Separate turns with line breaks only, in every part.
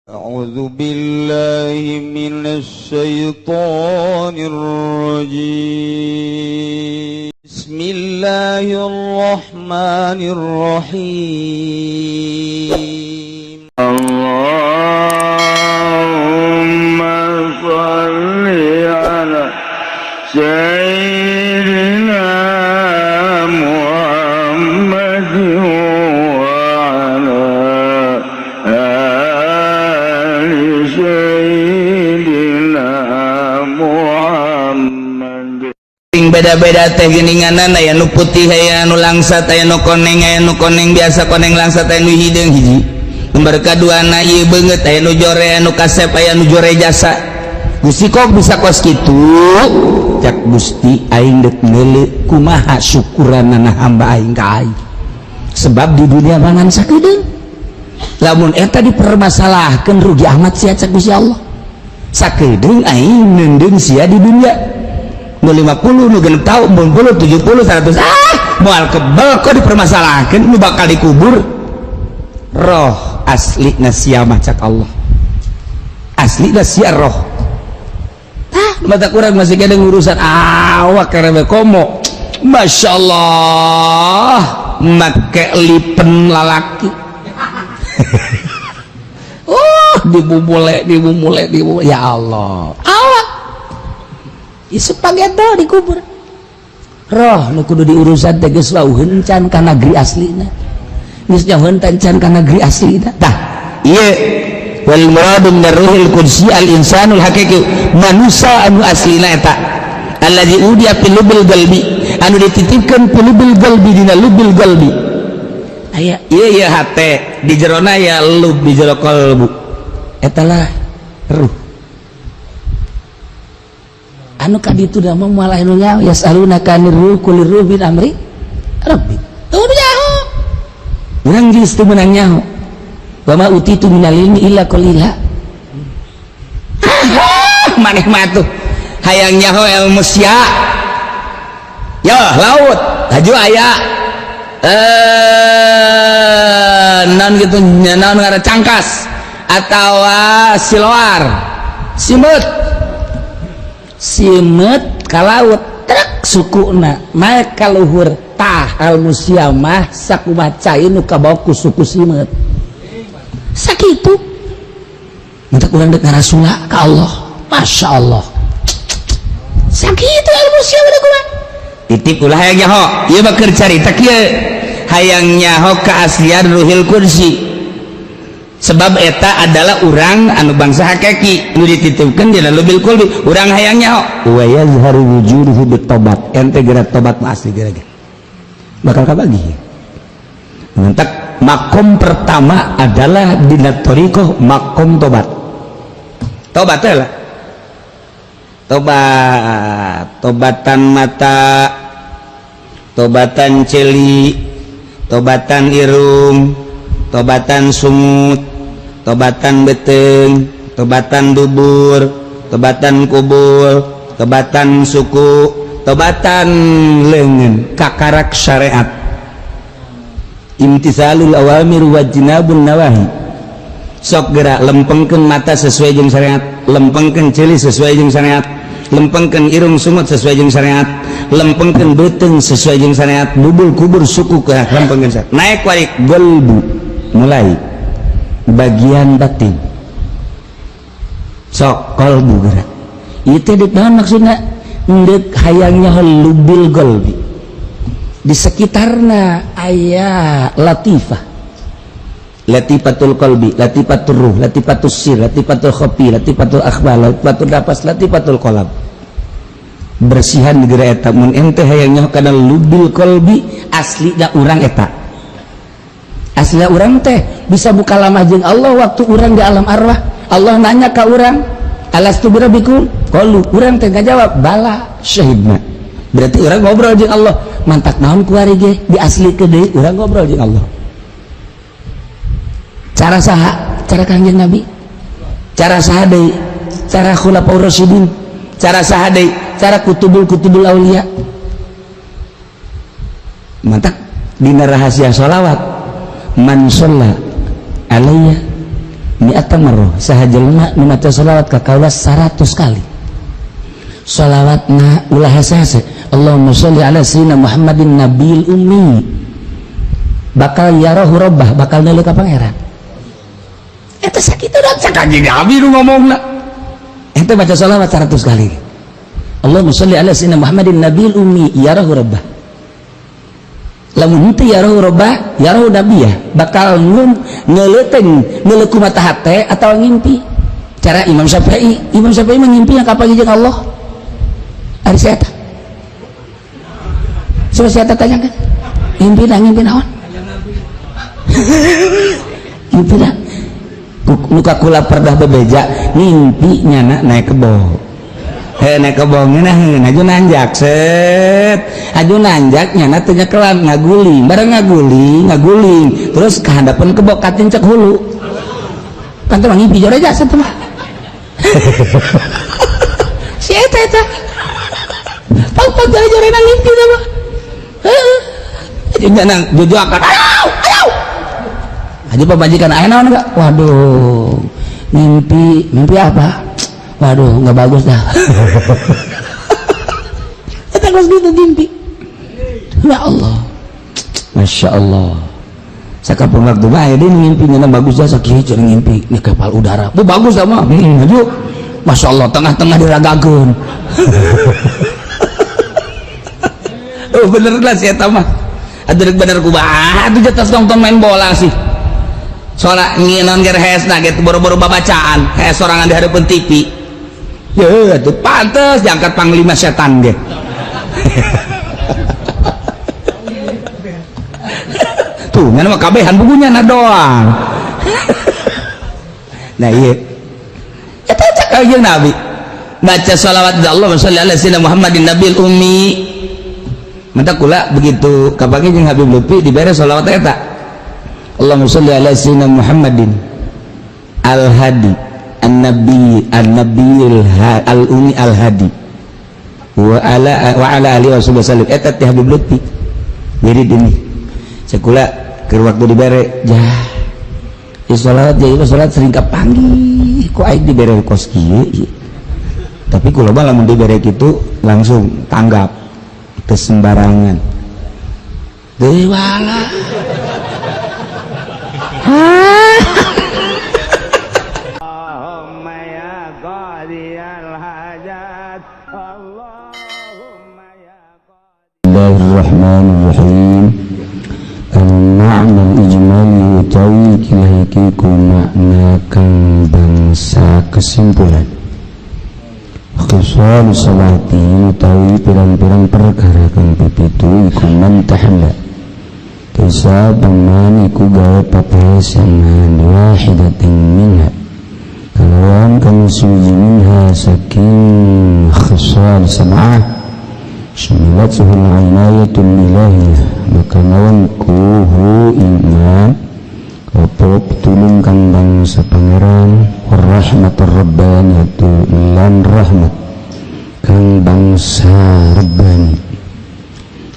أعوذ بالله من الشيطان الرجيم. بسم الله الرحمن الرحيم.
اللهم صل على سيدنا محمد وعلى آل سيدنا محمد.
Sing beda-beda teh geuninganan, aya nu putih, aya nu langsat, aya nu koneng, aya nu koneng biasa, koneng langsat, aya nu hideung. Hiji nomor kaduana ieu beungeut, aya nu jore, aya nu kasep, aya nu jore jasa. Gusti, kok bisa kos kitu? Cak Gusti, aing deuk meuleuh kumaha syukuranana hamba aing ka aing, sebab di dunia mangan sakedeung. Lamun eta dipermasalahkeun, rugi amat sia. Cak Gusti Allah, sakedeung aing neundeun sia di dunia, nu 50, nu 60 tahun, 60, 70, 100, ah, moal kebel. Kok dipermasalahkan nu bakal dikubur roh asli sia mah? Cak Allah, asli sia roh. Tah, mata kurang masih ada urusan awak karena komo. Masya Allah, make lipen lalaki, oh, dibubule, dibubule, dibubule. Ya Allah, awak spageto dikubur, roh nu kudu diurusan teh geus wauheun can ka negeri aslina, geus jauheun can ka negeri aslina. Tah, ieu wal muradu min ruhil qudsi al insanul haqiqi, manusia anu aslina eta allazi udi'a fil lubil qalbi, anu dititipkeun fil lubil qalbi, dina lubil qalbi. Aya ieu, ieu hate di jerona ya lub, di jero qalbu eta lah ruh anu kaditu da mah. Malah nu nyaho, yasalunaka anir ruh, qulir ruh min amri rabbi. Tuh, nu nyaho urang geus teu meunang nyaho. Wa ma utitu minal ilmi illa qalila. Ah, maneh mah tuh hayang nyaho ilmu sia ya laut laju aya non gitu, naon ngaran, cangkas atau siloar, simeut, simeut ka laut trek sukuna naik ka luhur. Tah, ilmu sia mah sakumaha cai nu kabawa ku suku simeut, sakitu. Minta kurang dek ngarasula ka Allah. Masya Allah, sakitu ilmu sia mah kumaha. Titip ulah hayang nyaho ieu mah, keur carita kieu, hayang nyaho keaslian ruhil kursi, sebab eta adalah urang anu bangsa hakiki nu dititipkeun dina lubil kulbi. Urang hayang nyaho wa yazharu wujuduhu bitobat. Ente geura tobat mah asli geura bakal kabagi. Mentak makom pertama adalah dina thariqah makom tobat. Tobat teh lah, tobat, tobatan mata, tobatan celi, tobatan irung, tobatan sungut, tobatan beteng, tobatan dubur, tobatan kubul, tobatan suku, tobatan lengan, kakarak syariat, imtisalul awamir wajtinabun nawahi. Sok gerak lempengkeun mata sesuai jeung syariat, lempengkeun ceuli sesuai jeung syariat, lempengkeun irung sungut sesuai jeung syariat, lempengkeun beuteung sesuai jeung syariat, dubul kubur suku ke lempengkeun syariat. Naik walik golbu, mulai bagian batin. Sok kolbu gerak itu dek naon maksudna? Ndek hayangnya lubil golbi, di sekitarna aya latifah, latifatul qalbi, latifatul ruh, latifatul sir, latifatul khafi, latifatul akhbar, latifatul nafas, latifatul qalb. Bersihan geura eta. Mun ente hayang nyaho kana lubil qalbi, asli da urang eta, asli urang teh bisa buka lama jeung Allah. Waktu urang di alam arwah, Allah nanya ka urang, alastu birabbikum, qalu, urang teh ngajawab, bala syahidna. Berarti urang ngobrol jeung Allah. Mantak naon kuari ge diasli ke deui urang ngobrol jeung Allah. Cara saha? Cara Kangjeng Nabi. Cara saha deui? Cara khulafaur rasyidin. Cara saha deui? Cara kutubul kutubul aulia. Mantak dina rahasia sholawat, man sholla alayya Mi'ata marrah saha jelema nu maca sholawat ka kaula 100 kali. Sholawatna ulah hese-hese. Allahumma sholli ala sayyidina Muhammadin nabil ummi. Bakal yarahu rabbah, bakal neuleuh ka pangeran. Eta sakitu da cak anjing abi nu ngomongna. Ente baca sholawat 100 kali. Allahumma sholli ala sayyidina Muhammadin nabil ummi yarahu rabbah. Lamun henteu yarahu rabbah, yarahu nabiyah, bakal ngeuleuteng ngeuleuk mata hate atawa ngimpi. Cara Imam Syafi'i, Imam Syafi'i mengimpi yang kapan jeung Allah. Ari si eta. Coba si eta tanyakan. Ngimpi dah, ngimpi naon? Ngimpi dah. Nu kakula perdah bebeja ngimpi nyana naik kebo. Heh naik kebo ngeunaheun aju nanjak set. Aju nanjak nyana teu nyekelan ngaguling, bareng ngaguling, ngaguling terus kahandapeun kebo katincek hulu. Kan teh ngimpi jore jasa teh mah. Si eta eta. Pang-pang jore-jore ngimpi teh mah. Heeh. Aju nyana jujuakan. Ayo, ayo. Aja pamajikan aya naon enggak? Waduh, mimpi, mimpi apa? Waduh, nggak bagus dah. Eta geus gitu mimpi. Ya Allah. Masya Allah. Sakapun waktu bae dia ngimpinya bagus jasa kieu cenah ngimpi nih kapal udara. Bu bagus dah mah. Maju. Masya Allah tengah-tengah diragakeun. Oh bener lah si eta mah. Atuh bener kumaha atuh jetas nonton main bola sih. Soalnya nginon ger hesna gitu boro-boro babacaan, hes sorangan di hadapan TV. Ya atuh pantes diangkat panglima setan ge. Tuh, ngan mah kabehan bukunya na doang. Nah iya. Eta cak jeung Nabi. Baca sholawat Allah sholli ala sayyidina Muhammadin nabil ummi. Mata kula begitu kapanggih jeung Habib Lutfi dibere sholawat eta. Allahumma sholli ala sayyidina Muhammadin al-hadi an-nabi an-nabiyil al-ummi al-hadi wa ala alihi wasallam. Eta teh Habib Lutfi. Jadi ini sekula keur waktu dibere jah ieu sholawat jadi sholawat sering kapanggih ku aing dibere kos kieu. Tapi kula mah lamun dibere kitu langsung tanggap teu sembarangan. Deui wala.
Allahumma ya qadiyal hajat, Allahumma ya
Bismillahirrahmanirrahim. Al-ma'na al-ijmali utawi kilahiki ku makna kang bangsa kesimpulan. Khisal salati utawi pirang-pirang perkara kang pipitu iku man tahalla. Kisah paman iku gawe papasangan wahidatin minha. Kalawan kang suci minha saking khisal sab'ah. Syamilatuhul inayatul ilahiyah. Maka nawan kuhu iman apa pitulung kang bangsa pangeran warahmatur rabbaniyatu lan rahmat kang bangsa rabbani.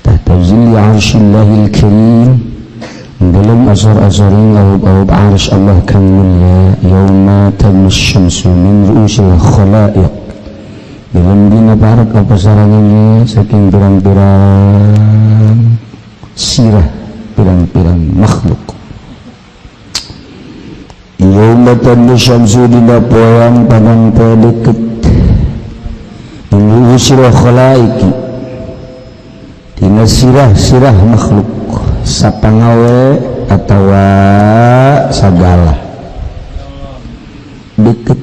Tahta zilli arsyillahil karim, dalam asar-asaring awab-awab arsy Allah kang mulia. Yauma tadnu syamsu min ru'usil khalaiq, dalam dina barak apa sarangannya saking pirang-pirang sirah pirang-pirang makhluk. Yauma tadnu syamsu dina poeang padang poe deket min ru'usil khalaiki, dina sirah-sirah makhluk sapangawe atawa sagala deket.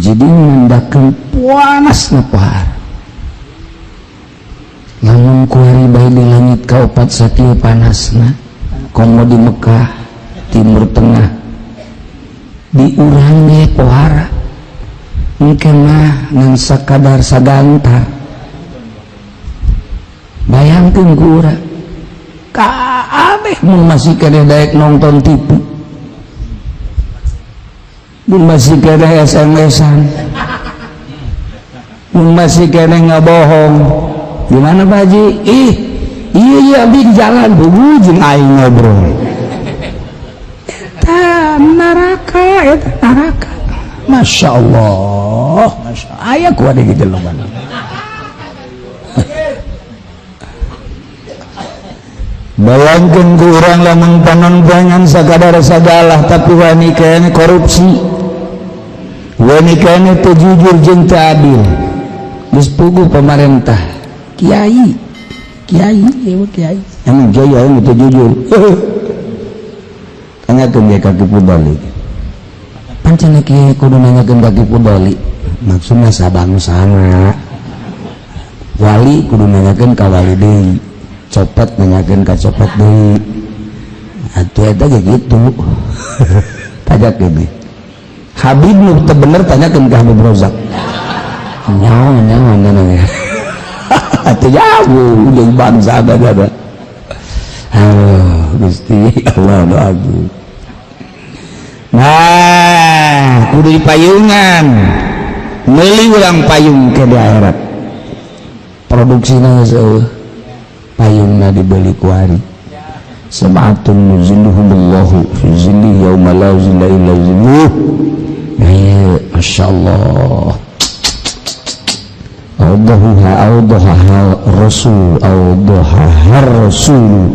Jadi nandakeun panasna pohara. Lamun kuari bae di langit kaopat sakieu panasna, komo di Mekah, Timur Tengah, di urang ge pohara engke mah ngan sakadar sagantar. Bayangkeun ku urang kabeh mun masih keneh daek nonton TV, mun masih keneh SMS-an, mun masih keneh ngabohong. Di mana Pak Haji? Ih, iya iya abdi di jalan bubu jeung aing ngobrol. Eta Neraka. Masya Allah, Masya Allah. Aya ku ada gitu loh. Bayangkan ku urang lamun panon poengan sakadar sagalah, tapi wani kene korupsi, wani kene teu jujur jeung teu adil, geus puguh pemerintah. Kiai, kiai ieu, kiai, emang kiai anu teu jujur? Tanyakeun ge ka Ki Pudoli. Pancen kiai kudu nanyakeun ka Ki Pudoli, maksudna sabangsana. Wali kudu nanyakeun ka wali deui, copet nanyakeun ka copet deui. Atuh eta ge kitu. Tanyakeun Habib nu teu bener, tanyakeun ka Habib Rozak. Nyawa nyawa nyawa atuh, jauh jeung bangsa ada. Aduh, Gusti Allah nu agung. Nah, kudu dipayungan, meuli urang payung ke di akhirat. Produksina geus eueuh, payungna dibeli kuari. Sab'atun yuzilluhumullahu fi zillihi yauma la zilla illa zilluh. Ieu Masya Allah. Awdahuha awdahaha rasul, awdahaha rasul,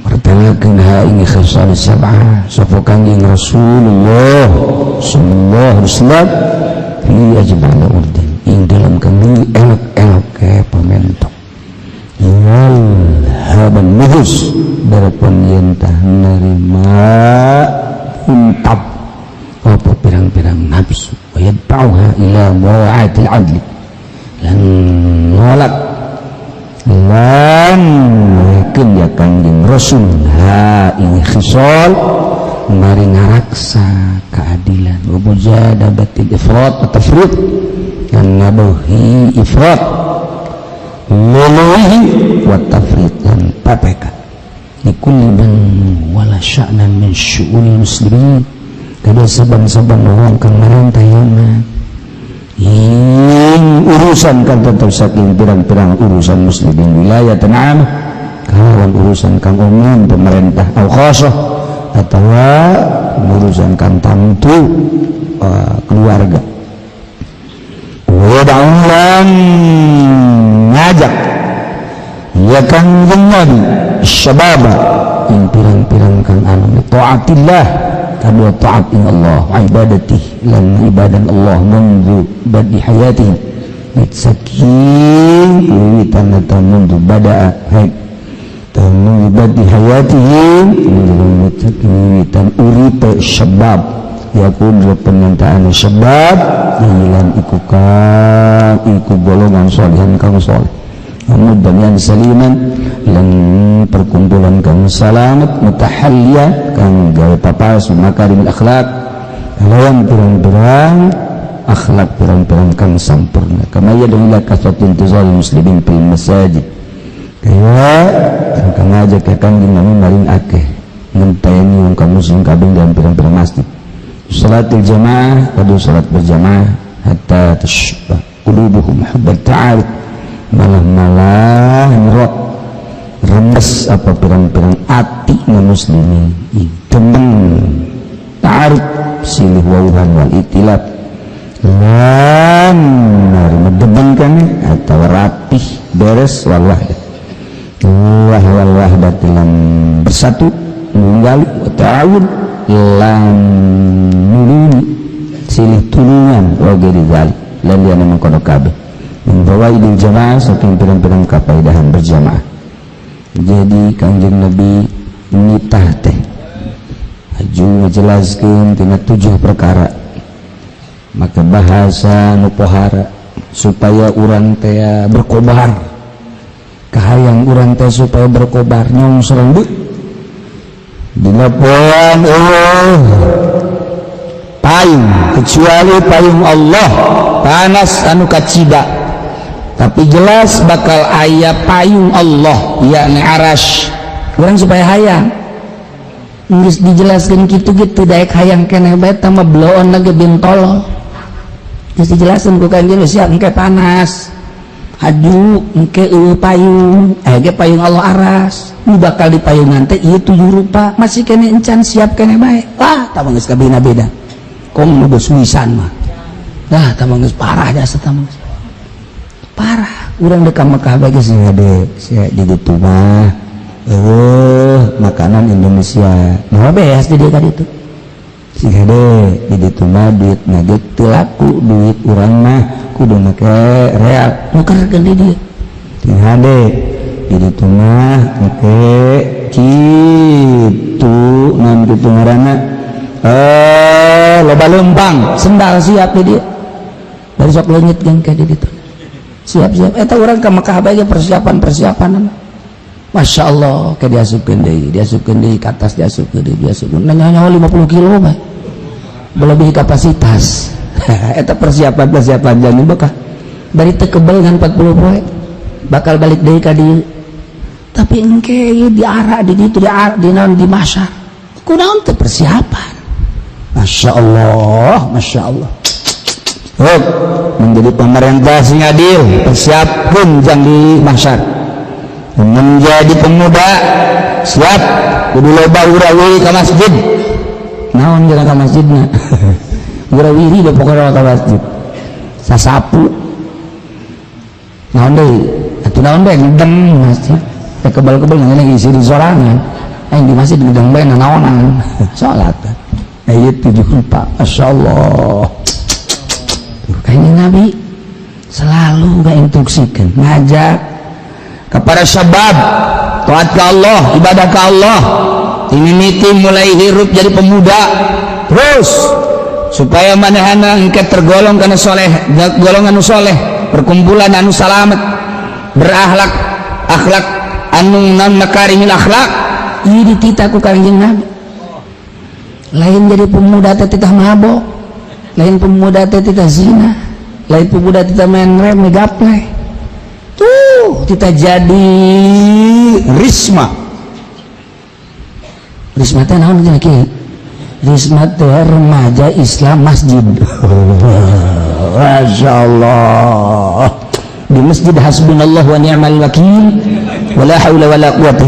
martelakeun ha ini khisal sab'ah sapa Kangjeng Rasulullah sallallahu alaihi wasallam fi ajmal urdin, ing dalam kami elok-elok ke pamentok wal haban nufus darapun yentah nerima untap apa pirang-pirang nafsu, wa yadfa'uha ila mawa'atil adli, lan nolak lan yakin ya Kangjeng Rasul ha ini khisal mari ngaraksa keadilan, wa mujadabatil ifrat wa tafrid, dan nabuhi ifrat luluhi wa tafrid dan PPK likulli man wala sya'nan min syu'unil muslimin, kada saban-saban wong kang marentah yauma ing urusan kan tetap saking pirang-pirang urusan muslimin, wilayah amah kalawan urusan kang umum pemerintah, au khasah atau urusan kang tangtu keluarga. Wa ngajak ya Kangjeng Nabi syababa ing pirang-pirang kang anu taatillah, kadua taat ing Allah, ibadatih lan ibadan Allah, mundu badi hayatihi, saking wiwitan atau mundu bada'a hai mundu badi hayatihi, wiwitan uripe syabab, yakun permintaan syabab lan iku kang iku golongan solehan kang soleh, mudanian saliman lan perkumpulan kang salamat, mutahalliya kang gawe papas, makarimil akhlak lawan pirang-pirang akhlak pirang-pirang kang sampurna, kama yad'u ila kasratin intizal muslimin fil masajid, kaya kang ngajak ka Kangjeng Nabi maring akeh ngenteni wong kaum muslim kabeh dalam pirang-pirang masjid, salatil jamaah kadu salat berjamaah, hatta tashba qulubuhum hubbat ta'aruf, malah-malah nyerot remes apa pirang-pirang ati na muslimin demen ta'aruf silih wawuhan, wal itilaf lan narima demen kami atau rapih beres, wal wahdah wah wal wahdat lan bersatu nunggali, wa ta'awun lan nulungi silih tulungan, wa ghairi dzalik lan liana mengkono kabeh, min fawaidil jamaah, saking pirang-pirang kapaidahan berjamaah. Jadi Kangjeng Nabi nitah teh aju ngajelaskeun tina tujuh perkara, maka bahasa nu pohara supaya urang teh berkobar, kahayang urang teh supaya berkobar nyongsrong bu dina poean eueuh payung kecuali payung Allah, panas anu kacida, tapi jelas bakal aya payung Allah, yakni aras. Urang supaya hayang geus dijelaskeun kitu-kitu daek hayang keneh bae tah mah bloon lagi bintolo. Geus dijelaskeun ku Kanjeng, siap engke panas haju, engke eueuh payung, aya ge payung Allah aras nu bakal dipayungan teh ieu tujuh rupa, masih kene encan siap kene bae. Wah, tah geus kabina beda. Kom nu geus wisan mah. Dah tah mah geus parah jasa tah mah. Parah. Urang deuk ka Mekah bae geus hade sia di ditu mah. Eueuh makanan Indonesia. Moal beas di dieu ka ditu. Sing hade di ditu mah duit ge teu laku, duit urang mah kudu make real. Nukerkeun di dieu. Sing hade di ditu mah make kitu naon kitu ngaranna loba leumpang sendal siap di dieu. Bari sok leungit geng ka di ditu. Siap-siap eta urang ka Mekah bae ge persiapan-persiapan. Masya Allah, kayak diasupkeun deui ka atas, diasupkeun deui, diasupkeun. Nanya-nyawa 50 kilo bae. Melebihi kapasitas. Eta persiapan-persiapan jangan Mekah. Bari teu kebel ngan 40 poe. Bakal balik deui ka dieu. Tapi engke ieu diara di ditu diara di naon di masar. Kunaon teu persiapan. Masya Allah, Masya Allah. Hop, menjadi pemerintah sing adil, persiapkeun jang di masar. Menjadi pemuda siap kudu loba urawiri ka masjid. Naon jeung ka masjidna? Urawiri da pokona ka masjid. Sasapu. Naon deui? Atuh naon deui ngedem masjid. Teh kebal-kebal ngene isi di sorangan. Aing di masjid ngedem bae nanaonan. Salat. Ieu 74. Masyaallah. Kayaknya Nabi selalu ngainstruksikan, ngajak kepada syabab taat ke Allah, ibadah ke Allah. Ini miti mulai hirup jadi pemuda terus supaya manehana engke tergolong kana soleh, golongan anu soleh, perkumpulan anu salamet, berakhlak akhlak anu nan makarimil akhlak. Ieu dititah ku Kangjeng Nabi. Lain jadi pemuda teh titah mabok, lain pemuda teh titah zina, lain pemuda titah main rem gaple. Tuh kita jadi risma. Risma teh naon cenah kieu? Risma teh remaja Islam masjid. Masya Allah. Di masjid hasbunallah wa ni'mal wakil wala haula wala quwata.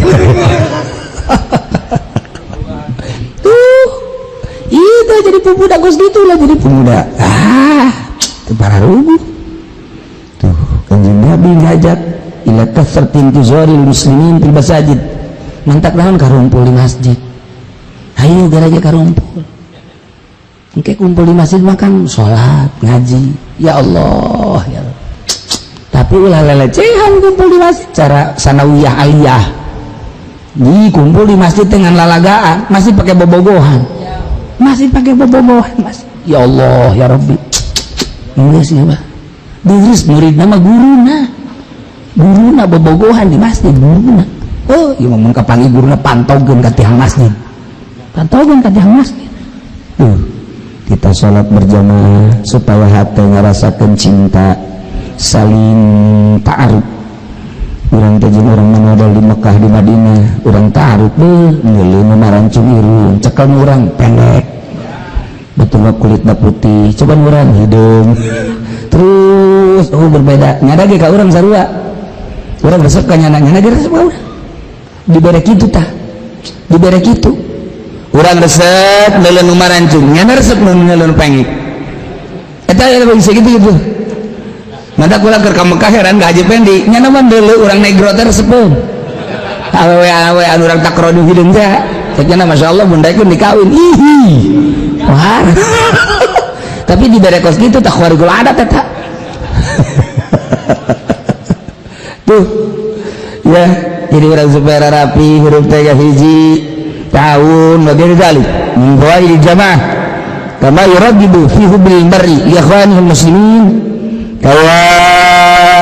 Tuh, itu jadi pemuda Gus itulah jadi pemuda. Ah, teu pararuguh. Tuh, Kanjeng Nabi ngajak ila kasratin tuzaril muslimin fil masajid. Mantak naon karumpul di masjid. Ayo garaja karumpul. Engke kumpul di masjid makan salat, ngaji. Ya Allah, ya Allah. Tapi ulah lelecehan kumpul di masjid cara sanawiyah aliyah. Di kumpul di masjid dengan lalagaan, masih pakai bobogohan. Masih pakai bobogohan, Mas. Ya Allah, ya Rabbi. Geus ieu mah. Geus murid nama guruna. Guruna bobogohan di masjid guruna. Oh, ieu mah mun kapanggih guruna pantogkeun ka tiang masjid. Pantogkeun ka tiang masjid. Tuh, kita sholat berjamaah supaya hati ngerasakan cinta, saling ta'aruf. Urang teh jeung urang manodol di Mekah di Madinah, urang ta'aruf beuh, ngeuleuh nu marancung irung, cekel urang pendek. Betul kulitna putih, coba urang hideung. Terus oh berbeda, nyada ge ka urang sarua. Urang resep ka nyana, nyana ge resep ka urang. Dibere kitu tah. Dibere kitu. Urang resep leuleun nu marancung, nyana resep leuleun nu pengik. Eta eta bisa gitu gitu. Mata kula keur ka Mekah heran ka Haji Pendi, nyana mah deuleu urang negro teh resepeun. Awewe awewe anu urang takrodu hideung teh. Cek nyana masyaallah mun daekeun dikawin. Ihi. Wah. Tapi dibere kos kitu tah khawarigul adat eta. Tuh. Ya, jadi urang supaya rapi hirup teh hiji tahun bagian dalik min fawaidil jamaah kama yuragibu fi hubbil mar'i li ikhwanihil muslimin kawa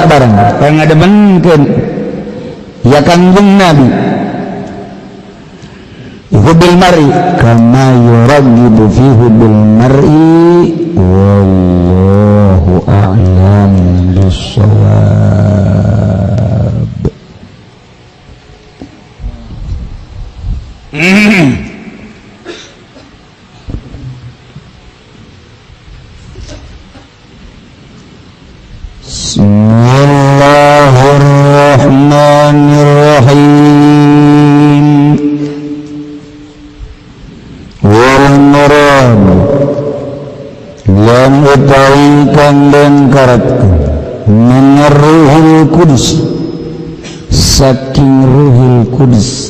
barang kang ngademenkeun ya Kangjeng Nabi hubbil mar'i kama yuragibu fi hubbil mar'i wallahu a'lam bissawab. Bismillahirrahmanirrahim. Wal murad ngangkaratkeun min Ruhul Qudus saking Ruhul Qudus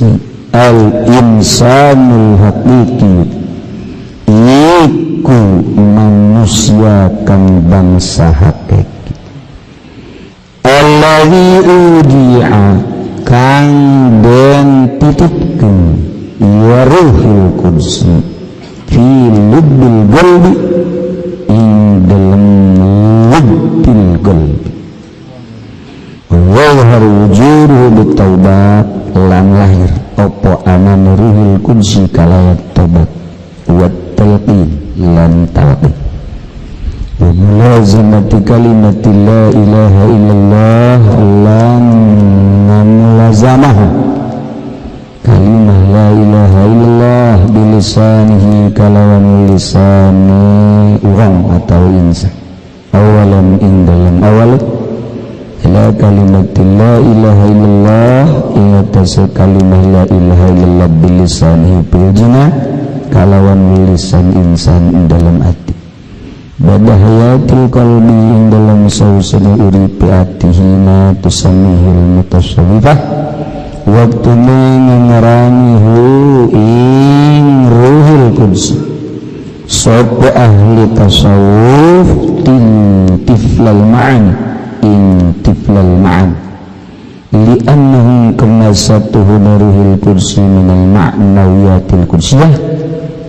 al insanul haqiqi iku manusia kang bangsa hakiki alladzi udi'a kang den titipkeun ya Ruhul Qudus fi lubbil qalbi ing dalem lubbil qalbi wa yadhharu wujuduhu bitaubat lan lahir opo anane Ruhul Qudsi kalawan tobat wa talqin lan talqin wa mulazamati kalimati la ilaha illallah lan mulazamah kalimah la ilaha illallah bilisanihi kalawan lisani urang atau insan awalan ing dalam awal ila kalimati la ilaha illallah ing atase kalimah la ilaha illallah bilisanihi bil jina kalawan lisan insan ing dalam ati bada hayatil qalbi ing dalam sausana uripe atihi ma tusammihil mutasawwifah waktu ngarani hu ing Ruhul Qudus sapa ahli tasawuf tiflal ma'ani ing tiflal ma'ani li'annahum kama satuhu Ruhul Qudsi minal ma'nawiyatil qudsiyah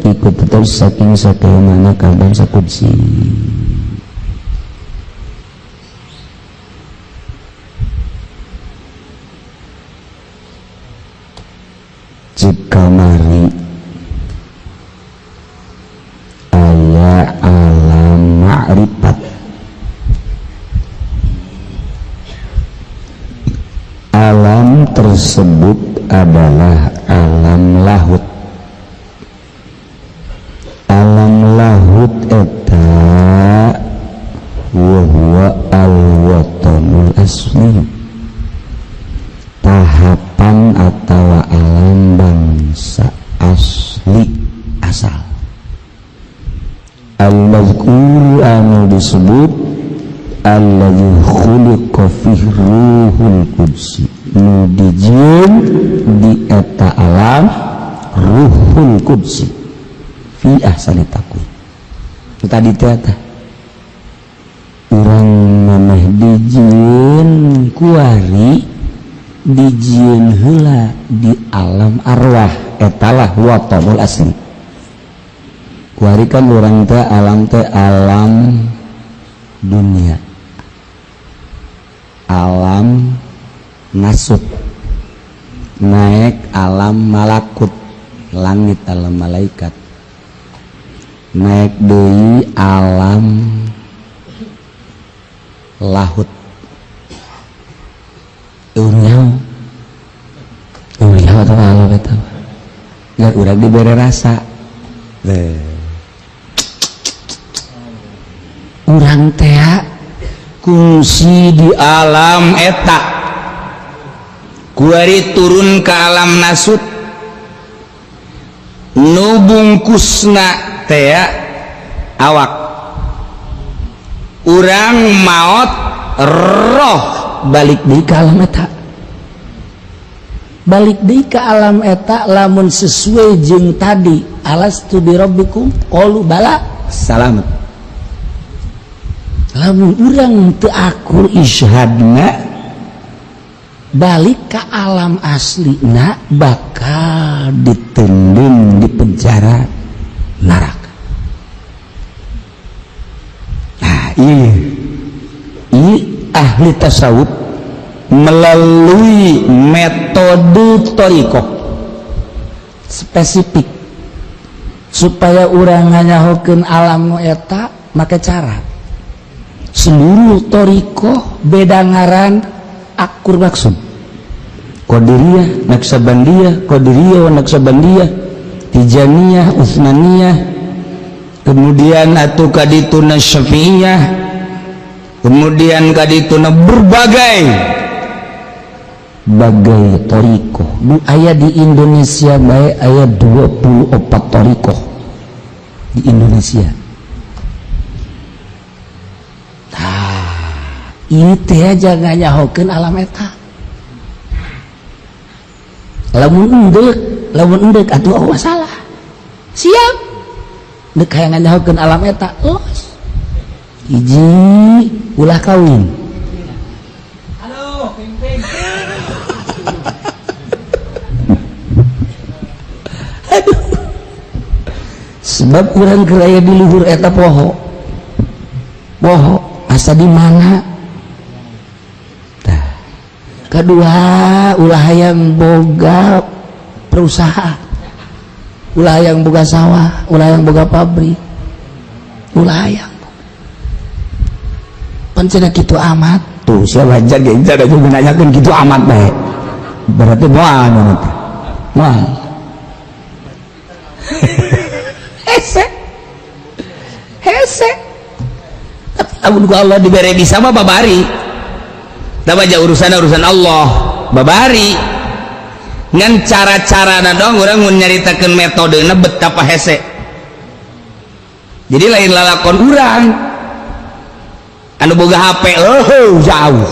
ikut tetap saking sakaya makna kang bangsa qudsi. Cikamari aya alam ma'rifat alam tersebut adalah alam lahut. Alam lahut eta wa huwa al-watanul asli tahapan atau alam bangsa asli asal al-mazkur anu disebut alladzi khuliqa fihi ruhul qudsi nu dijieun di eta alam Ruhul Qudsi fi ahsani taqwim. Tadi teh eta urang mameh dijieun kuari dijieun heula di alam arwah etalah watanul asli. Kuari kan urang teh alam dunia, alam nasut, naik alam malakut, langit alam malaikat, naik deui alam lahut. Eureun atau alam eta ngan urang dibere rasa. Urang teh kungsi di alam eta kuari turun ke alam nasut nu bungkusna teh awak urang maot roh balik deui ka alam eta, balik deui ka alam eta lamun sesuai jeung tadi alastu birabbikum qalu bala salamat. Lamun urang teu akur isyhadna balik ke alam aslina bakal ditendun di penjara neraka. Nah, ini ahli tasawuf melalui metode thariqah spesifik supaya urang nganyahokeun alam nu eta make cara seluruh thariqah beda ngaran akur maksud. Qadiriyah, Naqsabandiyah, Qadiriyah wa Naqsabandiyah, Tijaniyah, Utsmaniyah, kemudian atuh kadituna Syafi'iyah, kemudian kadituna berbagai bagai thariqah. Nu aya di Indonesia bae aya 24 thariqah di Indonesia. Ieu teh aja nganyahokeun alam eta. Lamun endek atuh oh masalah. Siap. Dek hayang nganyahokeun alam eta, los. Hiji ulah kawin.
Halo, ping-ping.
Aduh. Sebab urang keur aya di luhur eta poho. Poho asa di mana? Tah. Kedua, ulah hayang boga perusahaan. Ulah hayang boga sawah, ulah hayang boga pabrik. Ulah hayang. Pancena kitu amat.
Tuh siapa wajar ge aja nanyakeun kitu amat bae. Berarti moal maneh teh. Moal.
Hese. Hese.
Tapi lamun ku Allah dibere bisa mah babari. Da baja urusan Allah, babari. Ngan cara-carana dong urang mun nyaritakeun metodena betapa hese. Jadi lain lalakon urang. Anu boga HP, oh jauh.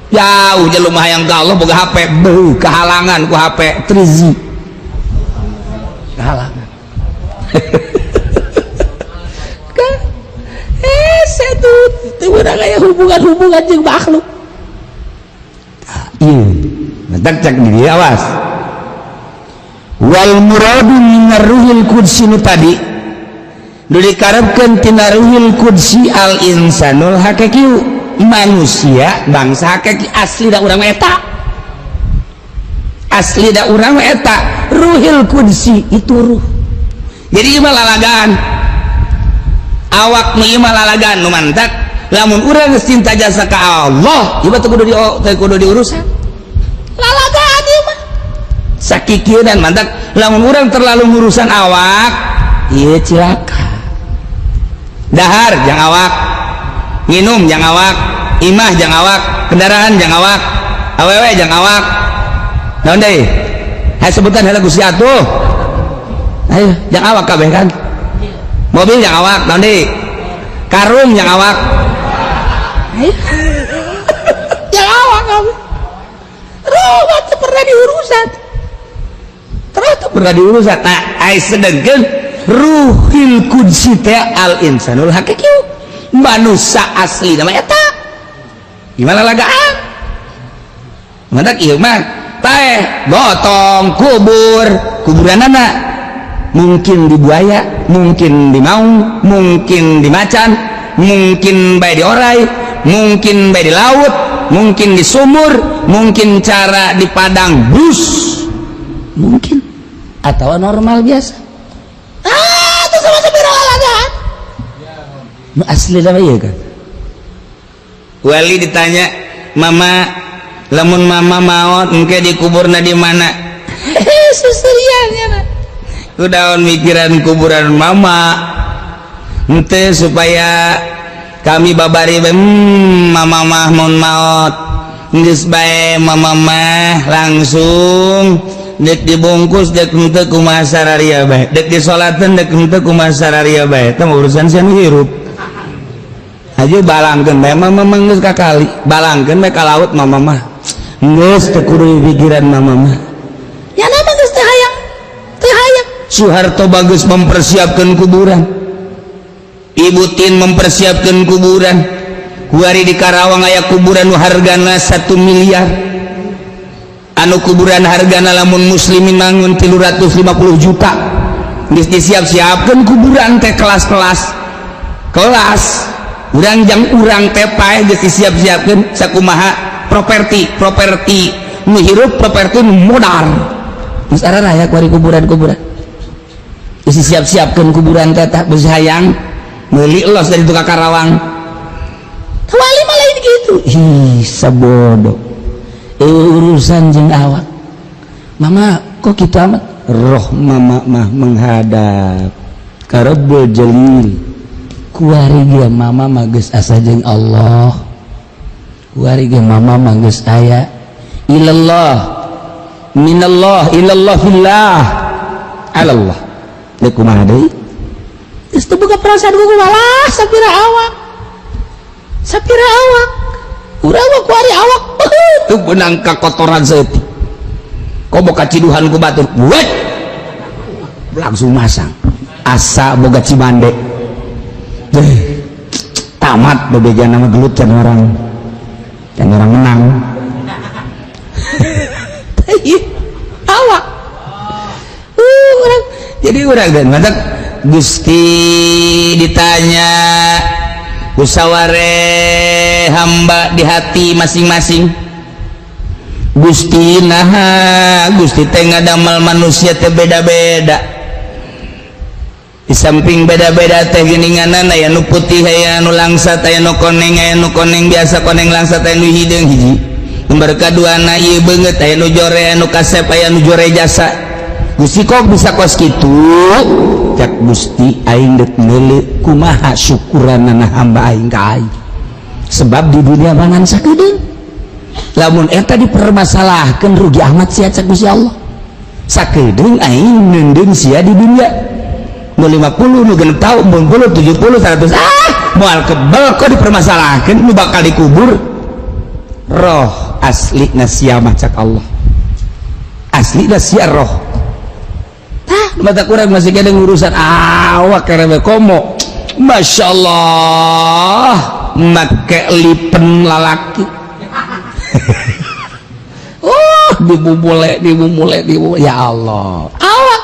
Jauh jelema hayang ka Allah boga HP, beuh kahalangan ku HP 3G.
Kahalangan. Hese tuh teu urang aya hubungan-hubungan jeung makhluk.
Ieu, mentak cak di dieu awas. Wal muradu minar ruhil qudsi nu tadi nu dikarepkeun tina ruhil qudsi al insanul hakiki, manusia bangsa hakiki asli da urang eta. Asli da urang eta ruhil qudsi itu ruh. Jadi ieu mah lalagan. Awak nu ieu mah lalagan nu mantak lamun urang geus cinta jasa ka Allah, ieu mah teu kudu diurusan.
Lalagan ieu mah.
Sakikieunan mantak lamun urang terlalu ngurusan awak, ieu cilaka. Dahar jang awak, nginum jang awak, imah jang awak, kendaraan jang awak, awewe jang awak. Naon deui? Hayo sebutan heula Gusti atuh. Ayo jang awak kabeh kan? Mobil jang awak, naon deui? Karung jang awak.
Ayo. Jang awak kabeh. Ruh teu pernah diurusan.
Terus teu pernah diurusan. Nah, ai sedengkeun ruhil qudsi teh al insanul hakiki, manusia asli nama eta. Gimana lagaan? Mantak ieu mah taeh gotong kubur, kuburanana mungkin di buaya, mungkin di maung, mungkin di macan, mungkin bae di orai, mungkin bae di laut, mungkin di sumur, mungkin cara di padang bus,
mungkin atau normal biasa. Ah, itu sama sepira lalagan.
Nu asli nama ieu kan. Wali ditanya, "Mama, lamun mama maot engke dikuburna di mana?"
Hehe, susurian ya.
Kudaon mikiran kuburan mama. Henteu supaya kami babari mama mah mun maot. Geus bae mama mah langsung dek dibungkus dek henteu kumaha sararia bae. Dek disolateun dek henteu kumaha sararia bae. Eta mah urusan sia nu hirup. Aja balangkeun bae mama mah geus kakali. Balangkeun bae ka laut mama mah. Geus teu kudu pikiran mama mah.
Ya nama geus teu hayang. Teu hayang.
Soeharto bagus mempersiapkan kuburan. Ibu Tin mempersiapkan kuburan. Kuari di Karawang aya kuburan nu hargana 1 miliar. Anu kuburan hargana lamun muslimin mangun 350 juta. Geus disiap-siapkeun kuburan teh kelas-kelas. Kelas urang jang urang teh paeh geus disiap-siapkeun sakumaha properti, properti nu hirup, properti nu modar.
Geus araya kuari kuburan-kuburan.
Geus disiap-siapkeun kuburan teh tah geus hayang meuli los dari tukang Karawang.
Wali mah lain gitu.
Ih, sabodo.
Urusan jeung awak. Mama kok kitu amat?
Roh mama mah menghadap ka Rabbul Jalil.
Kuari ge mama mah geus asa jeung Allah. Kuari ge mama mah geus aya
ilallah minallah ilallah fillah alallah. Deuk kumaha deui?
Geus teu boga perasaan ku malah sapira awak. Sapira awak urang mah kuari awak teu beunang kakotoran saeutik, komo kaciduhan ku batur, wet langsung masang asa boga cimande. Deh, tamat bebeja nama gelut can orang, can orang menang. Ih, awak orang jadi urang dan mantap. Gusti ditanya usaware hamba di hati masing-masing. Gusti, nah, Gusti teh ngadamel manusia teh beda-beda. Di samping beda-beda teh geuninganan aya nu putih, aya nu langsat, aya nu koneng, aya nu koneng biasa, koneng langsat, aya nu hideung. Hiji lembar kaduana ieu beungeut aya nu jore, aya nu kasep, aya nu jore jasa. Gusti, kok bisa kos kitu? Cak Gusti, aing deuk meuleuh kumaha syukuranana hamba aing ka aing, sebab di dunia mangan sakedeung. Lamun eta dipermasalahkan, rugi amat sia. Cak Gusti Allah, sakedeung aing neundeun sia di dunia, nu 50, nu 60 tahun, 60, 70, 100, ah, moal kebel. Kok dipermasalahkan nu bakal dikubur roh asli sia mah? Cak Allah, asli sia roh. Tah, mata kurang masih kena urusan awak karena komo. Masya Allah, make lipen lalaki, oh, dibubule, dibubule, dibubule. Ya Allah, awak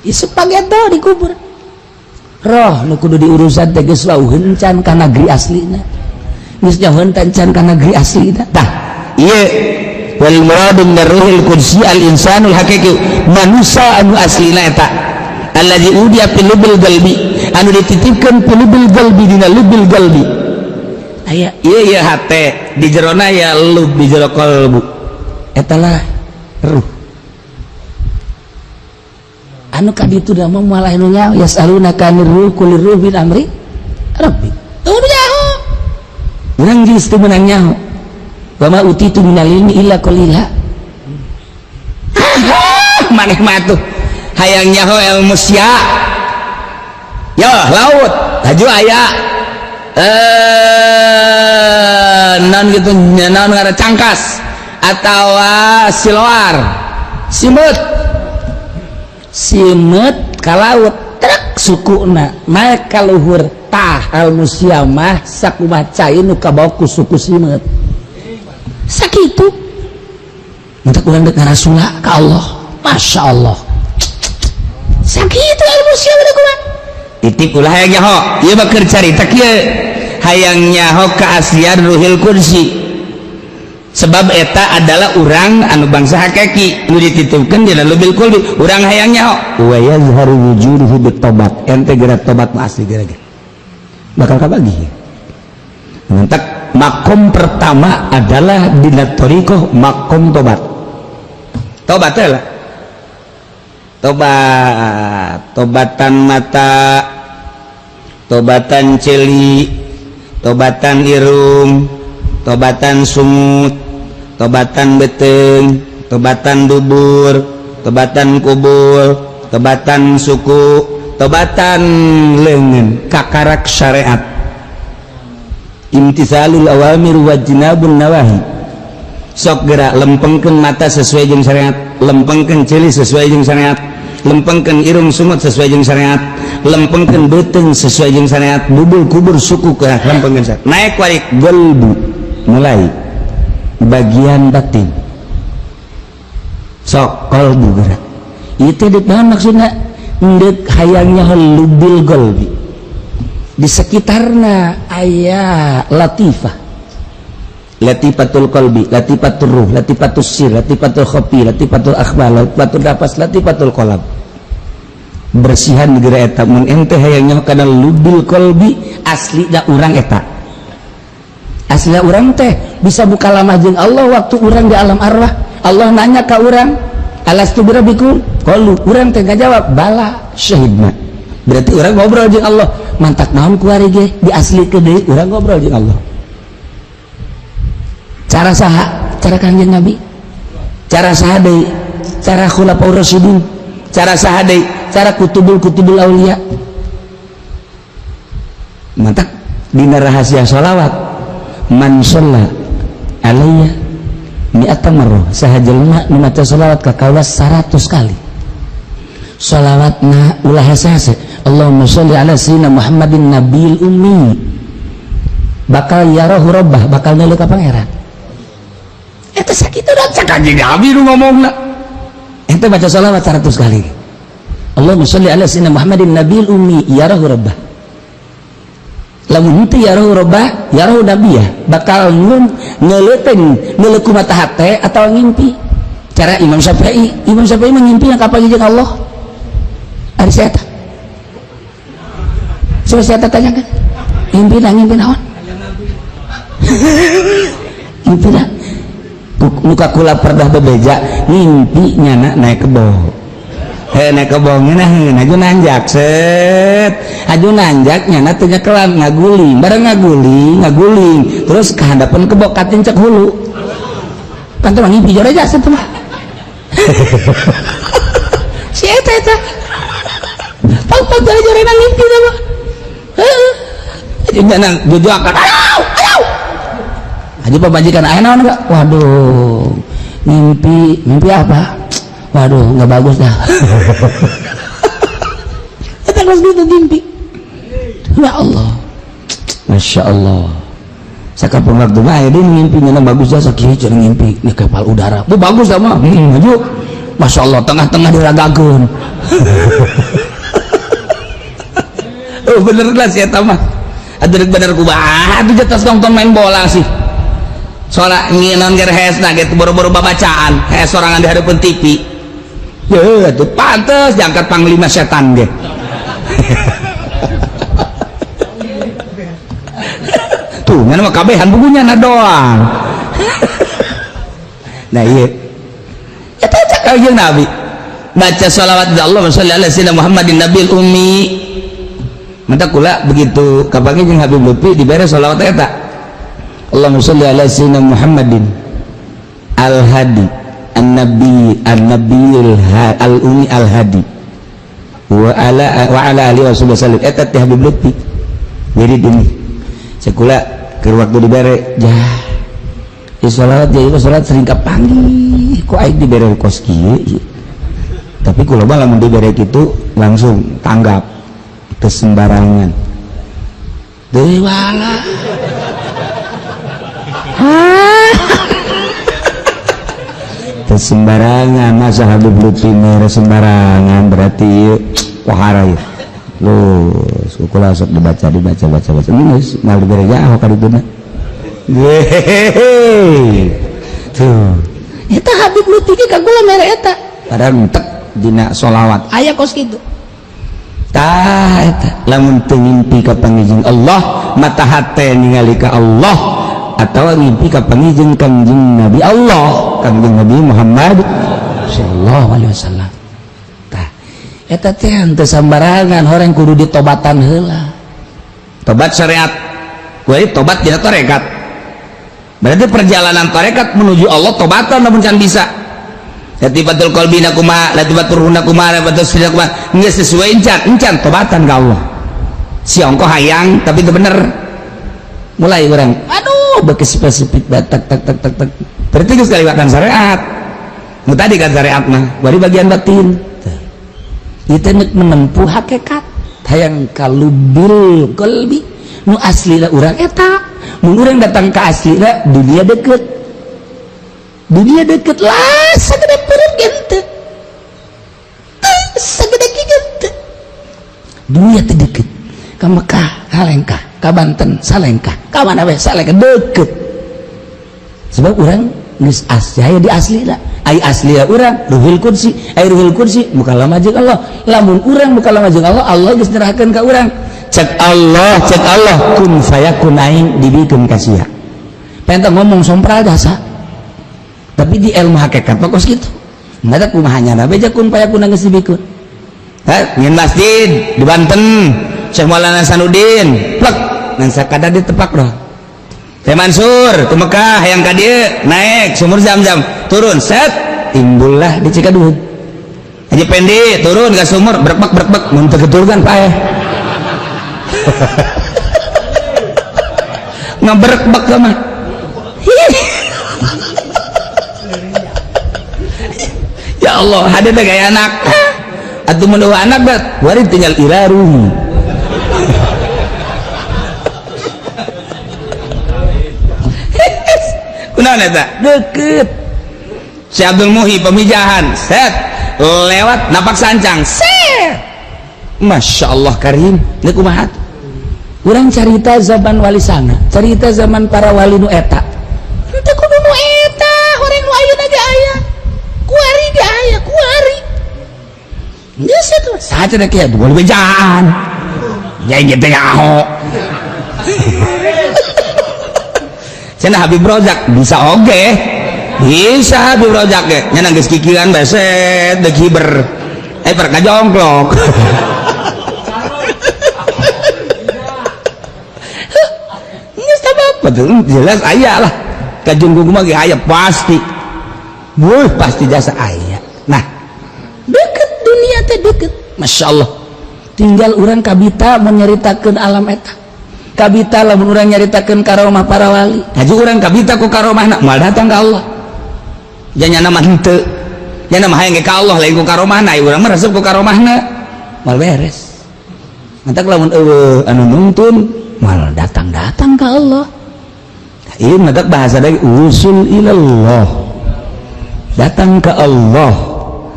isuk pageto dikubur, roh nu kudu diurusan teh geus wauheun can ka negeri aslina, geus jauheun can ka negeri aslina. Tah, ieu wal muradu min ruhil qudsi al insanul haqiqi, manusia anu aslina eta alladzi udi'a fil lubil qalbi, anu dititipkeun fil lubil qalbi, dina lubil qalbi. Aya ieu, ieu hate di jerona ya lub, di jero qalbu eta lah ruh anu kaditu da mah. Malah nu nyaho, yasalunaka anir ruh, qulir ruh min amri rabbi. Nu nyaho urang geus teu meunang nyaho. Wa ma utitu minal ilmi illa qalila. Maneh mah tuh hayang nyaho ilmu sia ya laut laju aya non gitu, non ngaran cangkas atau siloar, simeut, simeut ka laut trek sukuna naik ka luhur. Tah, ilmu sia mah sakumaha cai nu kabawa ku suku simeut, sakitu. Minta kurang dek ngarasula ka Allah. Masya Allah, sakitu ilmu sia mah kumaha. Titik ulah hayang nyaho ieu mah, keur carita kieu, hayang nyaho keaslian ruhil kursi, sebab eta adalah urang anu bangsa hakiki nu dititipkeun dina lubil kulbi. Urang hayang nyaho wa yazharu wujuduhu bitobat. Ente geura tobat mah asli geura bakal kabagi. Mentak makom pertama adalah dina thoriqoh makom tobat. Tobat lah, tobat, tobatan mata, tobatan celi, tobatan irung, tobatan sungut, tobatan beteng, tobatan dubur, tobatan kubur, tobatan suku, tobatan lengan, kakarak syariat, imtisalul awamir wajinabun nawahi. Sok gerak lempengkeun mata sesuai jeung syariat, lempengkeun ceuli sesuai jeung syariat, lempengkeun irung sungut sesuai jeung syariat, lempengkeun beuteung sesuai jeung syariat, dubur, kubur, suku ke lempengkeun syariat. Naik warik gelbu, mulai bagian batin. Sok kolbu gerak itu dek naon maksudna? Ndek hayangnya lubil golbi, di sekitarna aya latifah, latifatul qalbi, latifatul ruh, latifatul sir, latifatul khafi, latifatul akhbar, latifatul nafas, latifatul qalb. Bersihan geura eta. Mun ente hayangnya kana lubil qalbi, asli da urang eta, asli urang teh bisa buka lamah jeung Allah. Waktu urang di alam arwah, Allah nanya ka urang, alastu birabbikum, qalu, urang teh ngajawab, bala syahidna. Berarti urang ngobrol jeung Allah. Mantak naon kuari ge diaslikeun deui, urang ngobrol jeung Allah. Cara saha? Cara Kanjeng Nabi. Cara saha deui? Cara khulafaur rasyidin. Cara saha deui? Cara kutubul kutubul aulia. Mantak Dina rahasia sholawat, man sholla alayya mi'ata marrah, saha jelema nu maca sholawat ka kaula 100 kali. Sholawatna ulah hese-hese, Allahumma sholli ala sayyidina Muhammadin nabil ummi, bakal yarahu rabbah, bakal neuleuh ka Pangeran. Eta sakitu da cak Kanjeng Nabi nu ngomongna. Ente baca sholawat 100 kali, Allahumma sholli ala sayyidina Muhammadin nabil ummi yarahu rabbah. Lamun henteu yarahu rabbah, yarahu nabiyah, bakal ngeuleuteng neuleuh ku mata hate atawa ngimpi. Cara Imam Syafi'i, Imam Syafi'i mengimpi yang kapan jeung Allah. Ari si eta. Coba si eta tanyakan. Ngimpi na ngimpi naon? Ngimpi na. Muka kula perdah bebeja ngimpi nyana naik kebo. He naik kebo ngeunaheun aju nanjak set. Aju nanjak nyana teu nyekelan ngaguling, bareng ngaguling, ngaguling terus ka handapeun kebo katincek hulu. Kan teh ngimpi jore jasa teh mah. Si eta eta. Pang-pang jore jore ngimpi teh mah. Heeh. Nyana jujuakan. Ayo, ayo. Haji pamajikan aya naon enggak? Waduh, mimpi, mimpi apa? Waduh, nggak bagus dah. Eta geus gitu mimpi. Ya Allah. Masya Allah. Sakapun waktu mah aya deui mimpi nya bagus dah sakieu cenah ngimpi di kapal udara. Bu bagus dah mah. Maju. Masya Allah tengah-tengah diragakeun. Oh bener lah si eta mah. Aduh bener kumaha atuh jetas nonton main bola sih. Soalnya nginon ger hesna gitu boro-boro babacaan, hes sorangan di hadapan TV. Ya atuh pantes diangkat panglima setan ge. Tuh ngan mah kabehan bukunya na doang. Nah iya. Eta cak kanjeng Nabi. Baca sholawat Allahumma sholli ala sayyidina Muhammadin nabil ummi. Mata kula begitu kapanggih jeung Habib Lutfi dibere sholawat eta. Allahumma sholli ala sayyidina Muhammadin al-hadi an-nabi an-nabiyil al-ummi al-hadi wa ala alihi wasallam. Eta teh Habib Lutfi. Jadi ini sekula keur waktu dibere jah di sholawat jadi sholawat sering kapanggih kok aing dibere kos kieu. Tapi kula mah lamun dibere kitu langsung tanggap teu sembarangan. Deui wala. Teu sembarangan masa Habib Lutfi mere sembarangan berarti ieu wahara ieu. Lu kula sok dibaca dibaca baca baca geus mal dibere jaho ka dituna. Hehehe. Tuh. Eta Habib Lutfi ge ka kula mere eta. Padahal entek dina sholawat aya kos kitu. Tah eta lamun teu ngimpi ka pangijing Allah, mata hate ningali ka Allah atawa ngimpi ka pangijing Kangjeng Nabi Allah, Kangjeng Nabi Muhammad sallallahu alaihi wasallam. Tah eta teh henteu sambarangan horeng kudu ditobatan heula. Tobat syariat, kuari tobat dina tarekat. Berarti perjalanan tarekat menuju Allah tobatan lamun can bisa. Latifatul qalbina kumaha, latifatul ruhna kumaha, latifatul sirna kumaha, geus sesuai encan, encan tobatan ka Allah. Si ongkoh hayang tapi itu bener. Mulai urang, aduh beuki spesifik tak tak tak tak tak. Berarti geus kaliwatan syariat. Nu tadi kan syariat mah, bari bagian batin. Ieu teh menempuh hakikat hayang kalubil qalbi nu aslina urang eta. Mun urang datang ka aslina dunia deket. Dunia deket lah sagede perut gente. Sagede gente. Dunia teh deket. Ka Mekah halengkah, ka Banten salengkah, ka mana we salengkah deket. Sebab urang geus asli aya di aslina. Ai asli urang ruhul qudsi, ai ruhul qudsi mukalama jeung Allah. Lamun urang mukalama jeung Allah, Allah geus nyerahkeun ka urang. Cek Allah kun fayakun aing dibikeun ka sia. Pentah ngomong sompral jasa. Tapi di ilmu hakikat mah kos kitu. Mata kumaha nyana beja kun fayakun geus dibikeun. Heh, ngin masjid di Banten, Syekh Maulana Hasanuddin, plek ngan sakadar ditepak doh. Syekh Mansur ke Mekah yang ka dieu naik sumur Zam-Zam, turun set timbullah di Cikadut. Haji Pendi turun ke sumur berbek berbek mun teu ketulungan paeh.
Ngaberekbek mah. Ya Allah, ada teh gaya anak. Atuh mun anak bet, wari tinggal iraruhi. Kunaon eta? Deket. Si Abdul Muhi pemijahan, set lewat napak sancang, set. Masya Allah karim, ini kumaha?
Urang carita zaman wali sanga, carita zaman para wali nu eta. Henteu kudu nu eta, horeng nu ayeuna ge aya. Kuari ge aya, kuari. Geus atuh,
saha cenah kieu bukan bejaan. Nya ieu teh aho. Cenah Habib Rozak bisa oge. Bisa Habib Rozak ge, nya geus kikiran beset deuk hiber. Eh per kajongklok. Betul, jelas ayah lah kajunggung mah ge aya pasti. Wuh, pasti jasa aya. Nah,
deket dunia teh deket.
Masya Allah.
Tinggal urang kabita menyeritakeun alam eta. Kabita lamun urang nyaritakeun karomah para wali.
Haji urang kabita ku karomahna moal datang ka Allah. Janyana mah henteu. Janyana mah hayang ge ka Allah lain ku karomahna, urang mah resep ku karomahna. Moal beres. Mantak lamun eueuh anu nungtun
moal datang-datang ka Allah.
Ieu matak bahasa lagi usul ilallah. Datang ke Allah.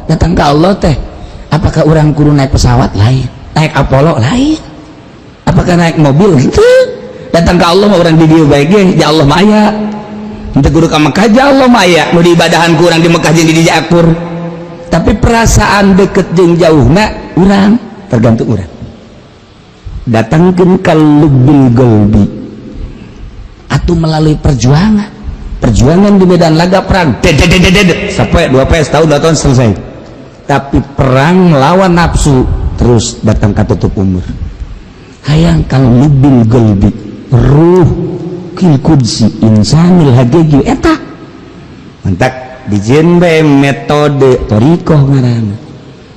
Datang ke Allah teh apakah orang kudu naik pesawat lain,
naik Apollo lain,
apakah naik mobil gitu?
Datang ke Allah mah urang di dieu bae ge, ya Allah mah aya. Henteu kudu ka Mekah ja Allah mah aya, nu diibadahan ku urang di Mekah jeung di dieu akur. Tapi perasaan deket jeung jauhna urang tergantung urang. Datangkeun ka lubbil qalbi
atau melalui perjuangan.
Perjuangan di medan laga perang sampai 2 PS tahun 2 tahun selesai. Tapi perang melawan nafsu terus datang ke tutup umur. Hayang kalau lubil qalbi ruh kil qudsi insanil hakiki eta. Mantak dijieun bae metode thariqah ngaranna.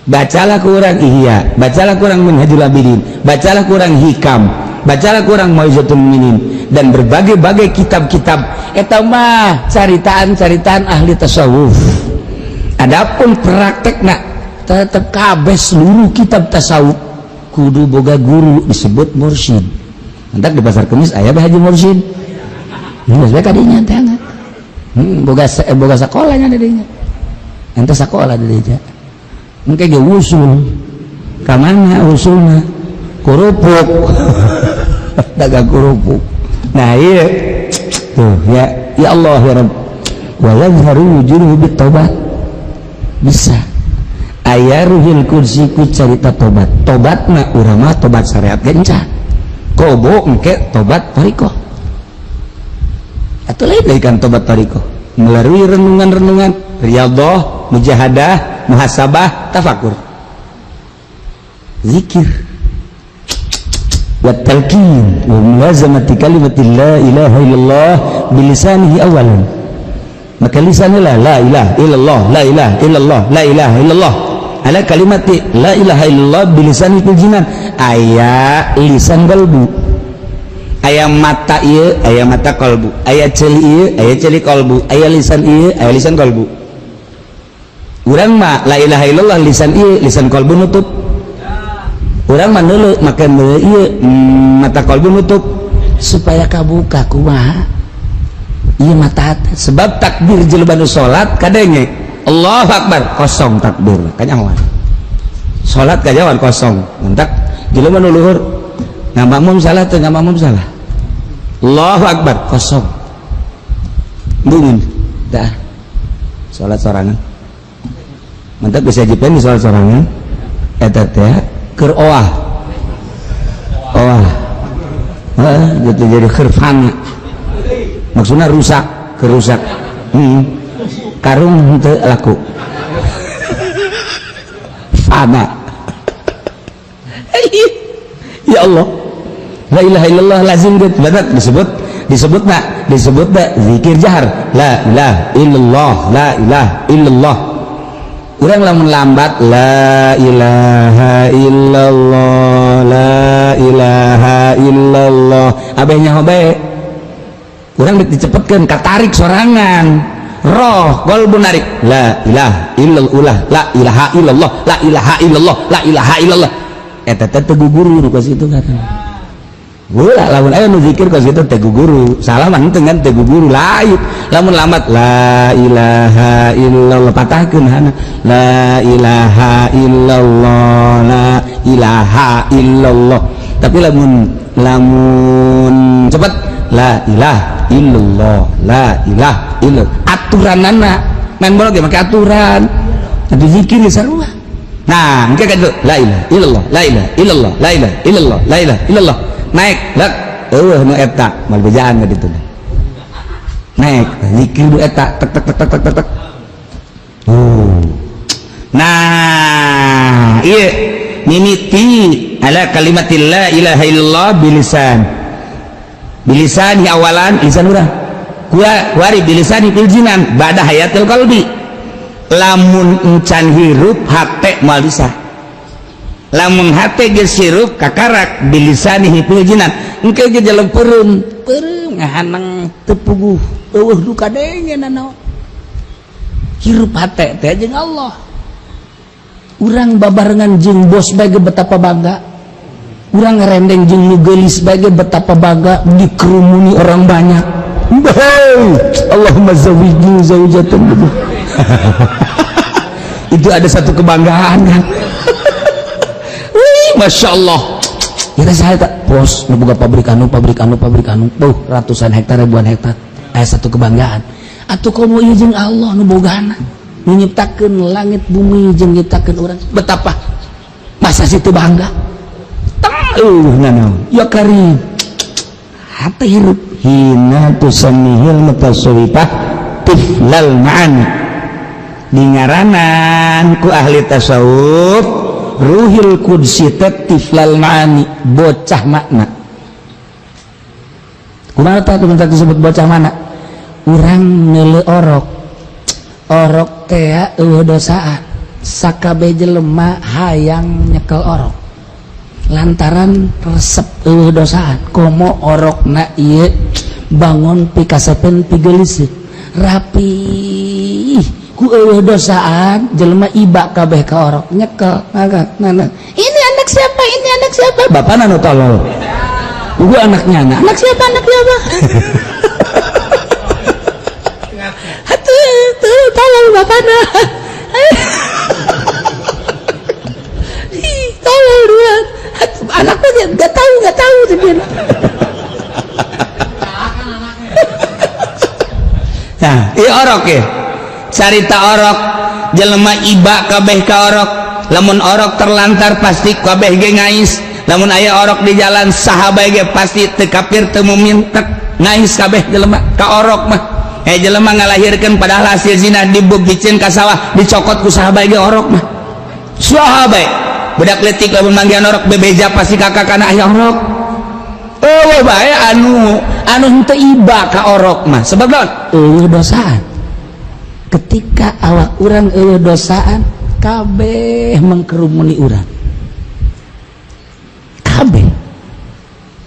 Bacalah kurang Ihya, bacalah kurang Minhajul Abidin, bacalah kurang Hikam, bacalah kurang Mau'izatul Mukminin dan berbagai-bagai kitab-kitab
eta mah caritaan-caritaan ahli tasawuf.
Adapun praktekna
tetep kabeh seluruh kitab tasawuf kudu boga guru disebut mursyid.
Entak di pasar Kemis aya bae Haji Mursyid.
Geus bae kadinya teh. Boga boga sakola nya dinya. Ente sakola di dinya.
Engke ge usul. Ka mana usulna? Kerupuk. Dagang kerupuk. Nah iya. Tuh ya, ya Allah ya Rabb. Wa yadhharu wujuduhu bit-taubat. Bisa. Aya ruhil kursi ku carita tobat. Tobatna urang mah tobat syariat ge encan. Kobo engke tobat thariqah. Atuh lain deui kan tobat thariqah. Melalui renungan-renungan, riyadhah, mujahadah, muhasabah, tafakur. Zikir. Wa talqin wa mulazamati kalimati la ilaha illallah bilisanihi awalan. Maka lisannya la ilaha illallah, la ilaha illallah, la ilaha illallah. Ala kalimati la ilaha illallah bilisani fil jinan. Aya lisan qalbu. Aya mata ieu, aya mata qalbu. Aya ceuli ieu, aya ceuli qalbu. Aya lisan ieu, aya lisan qalbu. Urang mah la ilaha illallah lisan ieu, lisan qalbu nutup. Urang mah neuleuh make meuleuh ieu, mata qalbu nutup
supaya kabuka kumaha? Ieu mata
sebab takbir jelema nu salat kadenge Allahu Akbar kosong takbir kanyahoan. Salat kanyahoan kosong. Mentak jelema nu luhur ngamakmum salah teu ngamakmum salah. Allahu Akbar kosong. Bungun dah. Salat sorangan. Mentak bisa jipen di salat sorangan eta teh keur oah. Oah. Heeh, gitu jadi khirfana. Maksudnya rusak, kerusak. Karung henteu laku. Fana. Ya Allah. La ilaha illallah lazim gitu. Badak disebut zikir jahar. La ilaha illallah, la ilaha illallah. Urang lamun lambat la ilaha illallah, la ilaha illallah. Abeh nyaho bae. Urang rek dicepetkeun, katarik sorangan. Roh qalbu narik la ilaha illallah, la ilaha illallah, la ilaha illallah, la ilaha illallah. Eta teh teu guguru kos kitu kan. Ulah lamun aya nu zikir kos kitu teu guguru. Salah mah henteu kan teu guguru lain. Lamun lamat la ilaha illallah patahkeun hana la ilaha illallah, la ilaha illallah. Tapi lamun lamun cepet la ilaha illallah, la ilaha illallah, aturanana main bola ge make aturan atuh zikir ge sarua. Nah, engke ka la ilaha illallah, la ilaha illallah, la ilaha illallah, la ilaha illallah, naik lek eueuh nu eta moal bejaan ka ditu. Naik zikir nu eta tek tek tek tek tek tek. Oh. Nah, ieu mimiti ala kalimatil la ilaha illallah bilisan. Bilisani awalan lisan urang. Kuari bilisani fil jinan ba'da hayatil qalbi. Lamun encan hirup hate moal bisa. Lamun hate geus hirup kakarak bilisani fil jinan. Engke ge jelem peureum, peureum ngahanang teu puguh, eueuh nu kadenge nanaon. Hirup hate teh jeung Allah. Urang babarengan jeung bos bae betapa bangga. Urang ngerendeng jeung nu geulis bae betapa bangga dikerumuni orang banyak. Hey, Allahumma zawijni zaujatan. Itu ada satu kebanggaan kan. Wih, Masya Allah. Kita saya tak bos nu boga pabrik anu, pabrik anu, pabrik anu, buh, ratusan hektar, ribuan hektar. Aya satu kebanggaan. Atuh komo ieu jeung Allah nu bogana. Nu nyiptakeun langit bumi jeung nyiptakeun urang. Betapa masa situ bangga. Tang nanaon. Ya karim. Hati hirup hina tusammihil mutasawwifah tiflal ma'ani. Dingaranan ku ahli tasawuf ruhil qudsi teh tiflal ma'ani, bocah makna. Kumaha tah teu disebut bocah mana? Urang neuleu orok. Orok teh eueuh dosaan. Sakabeh jelema hayang nyekel orok. Lantaran resep eueuh dosaan. Komo orokna ieu bangun pikasepen pigeulis rapi ku eueuh dosaan, jelema iba kabeh ka orok, nyekel nana. Ini anak siapa, ini anak siapa? Bapak nu tolol, gua anaknya anak, anak siapa, anak siapa? Atuh tuh tolol bapakna. Tolol dua anaknya nggak tahu, nggak tahu dia. Nah, iya orok ya. Carita orok jelema iba kabeh ka orok. Lamun orok terlantar pasti kabeh ge ngais. Lamun aya orok di jalan saha bae ge pasti teu kafir teu mukmin tek ngais kabeh jelema ka orok mah. Jelema ngalahirkeun padahal hasil zina dibugicin ka sawah dicokot ku saha bae ge orok mah. Saha bae budak leutik lamun manggihan orok bebeja pasti kakak kana aya orok. Eueuh bae anu anu henteu iba ka orok mah sebab naon? Eueuh dosaan. Ketika awak urang eueuh dosaan, kabeh mengkerumuni urang. Kabeh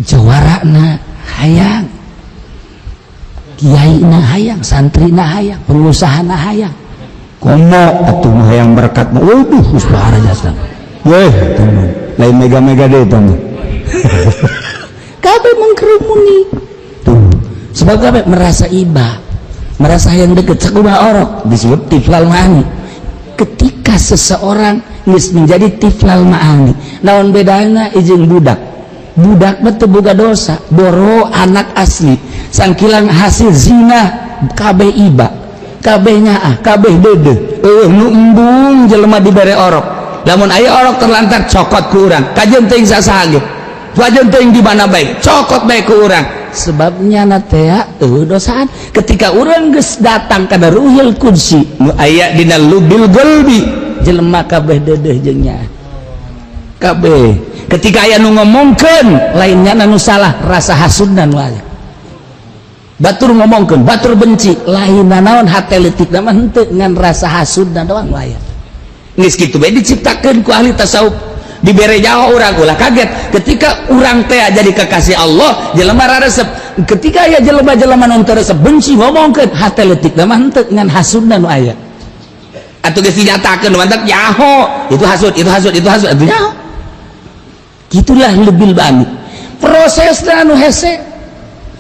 jawarana hayang, kiaina hayang, santrina hayang, pengusahana hayang. Komo atuh mah hayang berkat mah. Waduh, geus bahara jasa. Weh, teman. Lain mega-mega deh teman. Kabeh mengkerumuni. Tuh, sebab kabeh merasa iba, merasa yang deket sakumaha orok disebut tiflal ma'ani. Ketika seseorang geus menjadi tiflal ma'ani, naon bedana jeung budak? Budak mah teu boga dosa, boro anak asli, sangkilang hasil zina kabeh iba, kabeh nyaah, kabeh deudeuh. Eueuh nu embung jelema dibere orok. Lamun aya orok terlantar cokot ku urang, kajeun teuing sasaha ge. Kajeun teuing di mana bae, cokot bae ku urang. Sebabnya na teh eueuh dosaan. Ketika urang geus datang kana ruhil qudsi nu aya dina lubil qalbi, jelema kabeh deudeuh jeung nyaah. Kabeh. Ketika aya nu ngomongkeun lainnya nu salah, rasa hasudna nu aya. Batur ngomongkeun, batur benci, lain naon hate leutik mah henteu ngan rasa hasudna doang nu aya. Geus kitu bae diciptakeun ku ahli tasawuf. Dibere nyaho urang ulah kaget ketika urang teh jadi kekasih Allah, jelema resep. Ketika aya jelema-jelema nu teu resep benci ngomongkeun hate leutik mah henteu ngan hasudna nu aya. Atuh geus dinyatakeun mantap nyaho, itu hasud, itu hasud, itu hasud, atuh nyaho. Gitulah lebih bani. Prosesna anu hese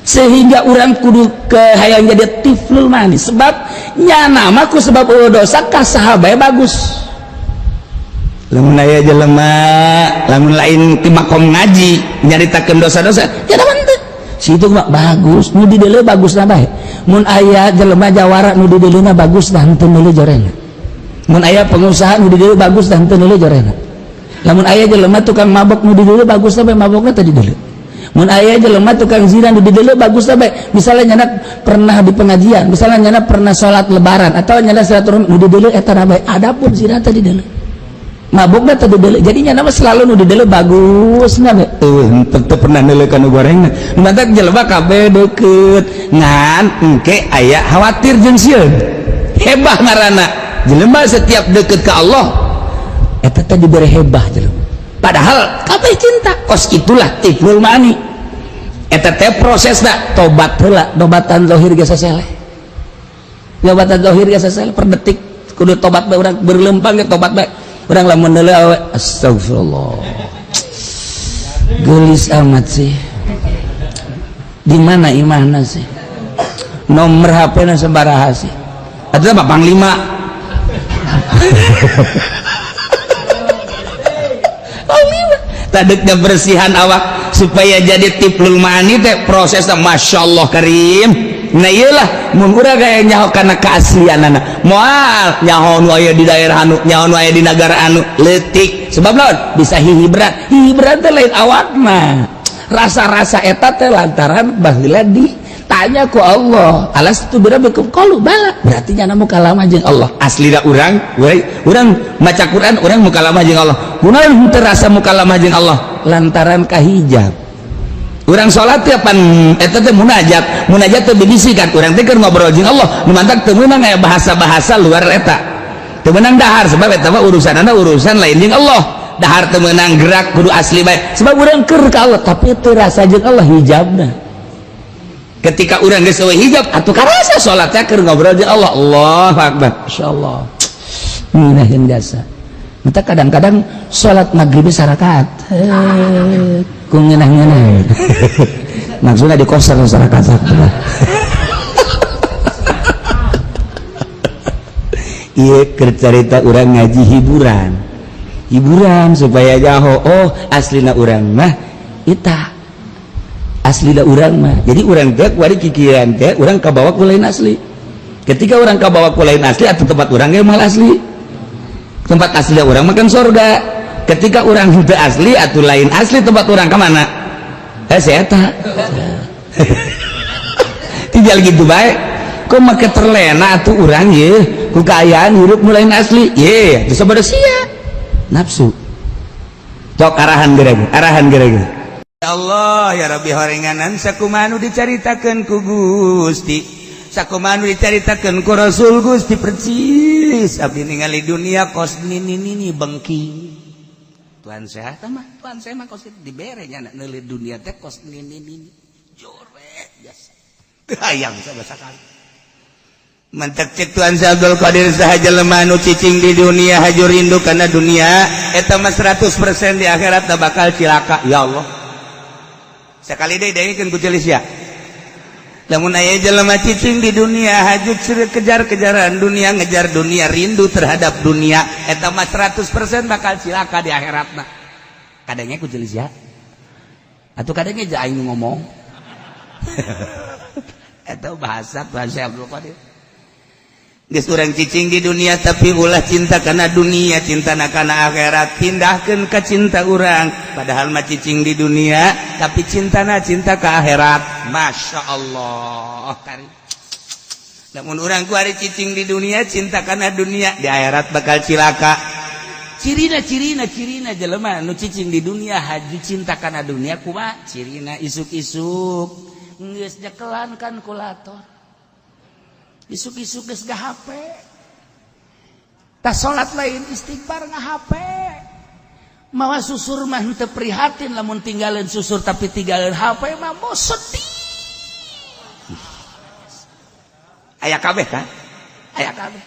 sehingga orang kudu ke hayang jadi tiflul manis sebab nyana mah ku sebab eueuh dosa ka saha bae bagus. Lamun aya jelema lamun lain ti makom ngaji nyaritakeun dosa-dosa ya mantep situ mah bagus nu di deuleu bagusna bae. Mun aya jelema jawara nu di deuleuna bagus dah henteu meuli jorena. Mun aya pengusaha nu di deuleu bagus dah henteu meuli jorena. Lamun aya jelema tukang mabok nu di deuleu bagus bae mabokna teh di deuleu. Mun aya jelema tukang zina nu di deuleu bagus bae. Misalnya nyana pernah di pengajian, misalnya nyana pernah salat lebaran atau nyana silaturahmi nu di deuleu eta bae. Adapun zina teh di deuleu. Mabokna teh di deuleu. Jadi nyana mah selalu nu di deuleu bagus na bae. Eueuh teu pernah neuleu ka nu gorengna. Nu matak jelema kabeh deukeut ngan engke aya khawatir jeung sieun. Hebah ngaranna. Jelema setiap deukeut ka Allah eta teh dibere hebah jelema. Padahal kabeh cinta kos itulah tiflul mani. Eta teh prosesna tobat heula, tobatan zahir geus saseleh. Tobatan zahir geus saseleh per detik kudu tobat bae urang berlempang ge tobat bae. Urang lamun deuleu awe astagfirullah. Geulis amat sih. Di mana imahna sih? Nomor HP-na sabaraha sih? Atuh mah panglima. Tadeknya bersihan awak supaya jadi tiflul mani teh prosesnya masya Allah karim. Nah iyalah mun urang gaya nyaho kana keaslianana moal nyaho nu aya di daerah anu nyaho nu aya di nagara anu leutik sebab naon bisa hihibran hihibran teh lain awakna rasa-rasa eta teh lantaran baheula ditanya ku Allah alastu birabbikum qalu bala berarti nyana mukalamah jeung Allah aslina urang we urang maca Quran urang mukalamah jeung Allah kunaon henteu rasa mukalamah jeung Allah lantaran kahijab urang salat teh pan eta teh munajat munajat teh bibisikan urang teh keur ngobrol jeung Allah nu mantak teu meunang aya bahasa-bahasa luar eta teu meunang dahar sebab eta mah urusanana urusan lain jeung Allah dahar teu meunang gerak kudu asli bae sebab urang keur ka Allah tapi teu rasa jeung Allah hijabna ketika urang geus eueuh hijab atuh karasa salat teh keur ngobrol jeung Allah Allahu akbar insyaallah ngeunaheun jasa. Mata kadang-kadang sholat maghrib sarakaat ku ngeunah-ngeunah maksudnya di kosan sarakaat ieu keur carita urang ngaji hiburan hiburan supaya jaho oh aslina urang mah ita aslina urang mah jadi urang teh kuari kikiran teh urang kabawa ku lain asli ketika urang kabawa ku lain asli atau tempat urang ge moal asli tempat asli orang makan sorga ketika orang henteu asli atau lain asli tempat orang kemana saya tinggal gitu baik kok make terlena atuh urang ye ku kaayaan hirup nu lain asli ye bisa pada sia nafsu cok arahan gereg arahan gereg. Ya Allah ya Rabbi horenganan sakumaha nu dicaritakeun ku Gusti sakumaha nu dicaritakeun ku Rasul Gusti percis abdi ningali dunia kos nini nini bengking Tuhan saya mah Tuhan saya mah kos dibere nya neuli dunia teh kos nini nini jore biasa teu hayang sama sakali mantak cek Tuhan Abdul Qadir saha jelema nu cicing di dunia haju rindu kana dunia eta mah 100% di akhirat bakal cilaka ya Allah sekali deui dengekeun ku celis ya. Lamun aya jelema cicing di dunia haju kejar-kejaran dunia ngejar dunia rindu terhadap dunia eta mah 100% bakal cilaka di akhiratna. Kadangnya ku celis ya. Atuh kadangnya aja aing ngomong. Eta bahasa bahasa Abdul Qadir. Geus urang cicing di dunia tapi ulah cinta kana dunia cintana kana akhirat pindahkeun ka cinta urang padahal mah cicing di dunia tapi cintana cinta ka akhirat Masya Allah karim. Lamun urang ku ari cicing di dunia cinta kana dunia di akhirat bakal cilaka cirina cirina cirina jelema nu cicing di dunia haju cinta kana dunia kumaha cirina isuk-isuk geus nyekelan kalkulator isuk-isuk geus HP tas salat lain istighfar nga HP Mawa susur mah henteu prihatin lamun tinggalin susur tapi tinggalin HP mah mau sedih. Aya kabeh kan? Aya kabeh.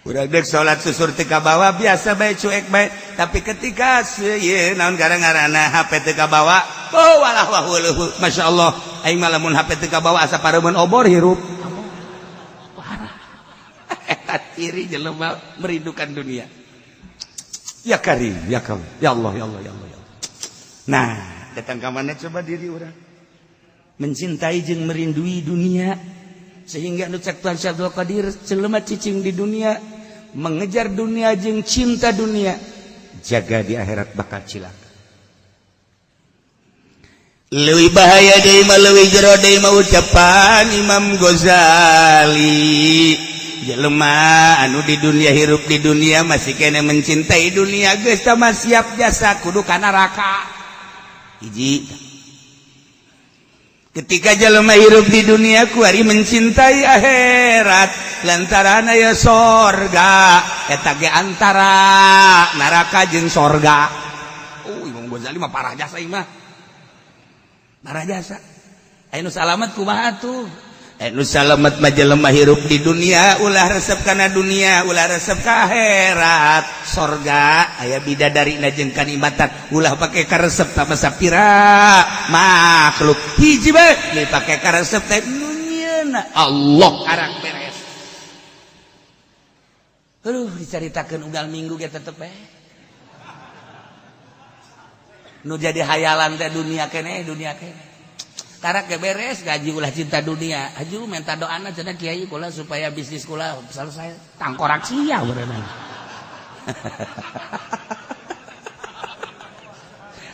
Urang deuk salat susur teu kabawa biasa bae cuek bae, tapi ketika ieu naon gara-garana HP teu kabawa, oh walah wah weuh masyaallah aing mah lamun HP teu kabawa asa pareumeun obor hirup. Parah. Eta ciri jelema merindukan dunia. Ya Karim, ya Karim, ya Allah, ya Allah, ya Allah, ya Allah. Nah, datang ke mana coba diri orang mencintai jeung merindui dunia sehingga nu cek Tuhan Syekh Abdul Qadir jelema cicing di dunia mengejar dunia jeung cinta dunia jaga di akhirat bakal cilaka. Leuwih bahaya deui mah leuwih jero deui mah ucapan Imam Ghazali. Jelema anu di dunia hirup di dunia masih kene mencintai dunia geus tah mah siap jasa kudu ka neraka. Hiji. Ketika jelema hirup di dunia kuari mencintai akhirat lantaran aya sorga eta ge antara neraka jeung sorga. Oh, Imam Ghazali mah parah jasa ieu mah. Parah jasa. Aya nu salamet kumaha tuh? Nu salamet mah jelema hirup di dunia ulah resep kana dunia ulah resep ka akhirat sorga aya bidadari na jeung kanikmatan ulah pake karesep tah sapira makhluk hiji bae dipake karesep teh nu nyieunna Allah karang beres. Aduh dicaritakeun unggal minggu ge tetep bae nu jadi hayalan teh dunia keneh dunia keneh. Karak ge beres gaji ulah cinta dunia. Aju minta doana cenah kiai kula supaya bisnis kula selesai. Tangkorak sia berenang.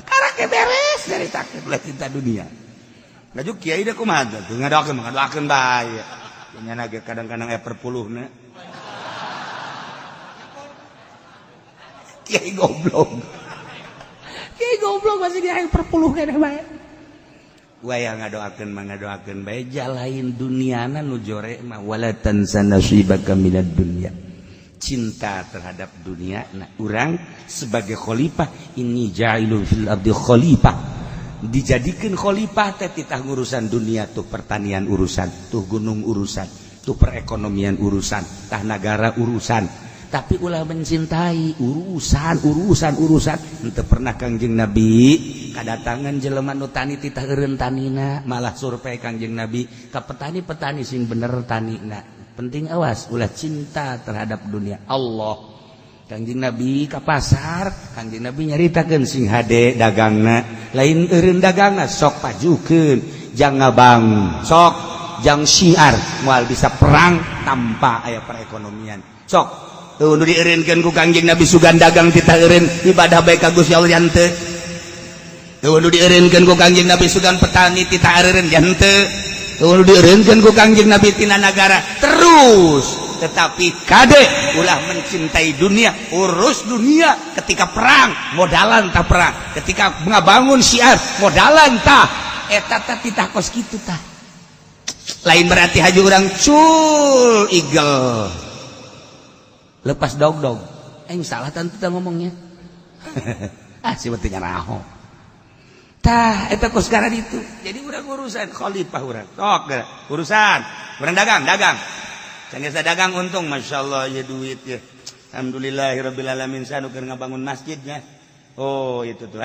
Karak ge beres dari takut ulah cinta dunia. Ngaju kiai deh kumaha tuh ngadoakeun ngadoakeun bae. Nya ge kadang-kadang aya perpuluhna. Kiai goblok. Kiai goblok masih dia aya perpuluh keneh bae. Waya ngadoakeun mah ngadoakeun bae jalain duniana nu jore mah wala tansa nasibaka minad dunya. Cinta terhadap dunia nah urang sebagai khalifah ini ja'ilun fil ardi khalifah. Dijadikeun khalifah teh titah ngurusan dunia tuh pertanian urusan, tuh gunung urusan, tuh perekonomian urusan, tah nagara urusan. Tapi ulah mencintai urusan urusan urusan. Henteu pernah Kangjeng Nabi kadatangan jelema nu tani titah eureun tanina, malah survei Kangjeng Nabi ka petani-petani sing bener tanina. Penting awas ulah cinta terhadap dunia. Allah Kangjeng Nabi ka pasar, Kangjeng Nabi nyaritakeun sing hade dagangna, lain eureun dagangna sok pajukeun, jang ngabang, sok jang syiar, moal bisa perang tanpa aya perekonomian. Sok tuh nu dieureunkeun ku Kangjeng Nabi sugan dagang titah eureun ibadah bae ka Gusti Allah henteu. Tuh nu dieureunkeun ku Kangjeng Nabi sugan petani titah eureun henteu. Tuh nu dieureunkeun ku Kangjeng Nabi tina nagara terus. Tetapi kade ulah mencintai dunia, urus dunia ketika perang modalan tah perang, ketika ngabangun syiar modalan tah eta tah titah kos kitu tah. Lain berarti haji urang cul igel lepas dog-dog. Salah tentu kita ngomongnya. Ah si pentingnya raho. Tah eta kos sekarang itu. Jadi urang urusan khalifah urang. Sok urusan. Urang dagang, dagang. Can geus dagang untung masyaallah ya duit ya. Alhamdulillahirabbil alamin sanu keur ngabangun masjidnya. Oh itu tuh.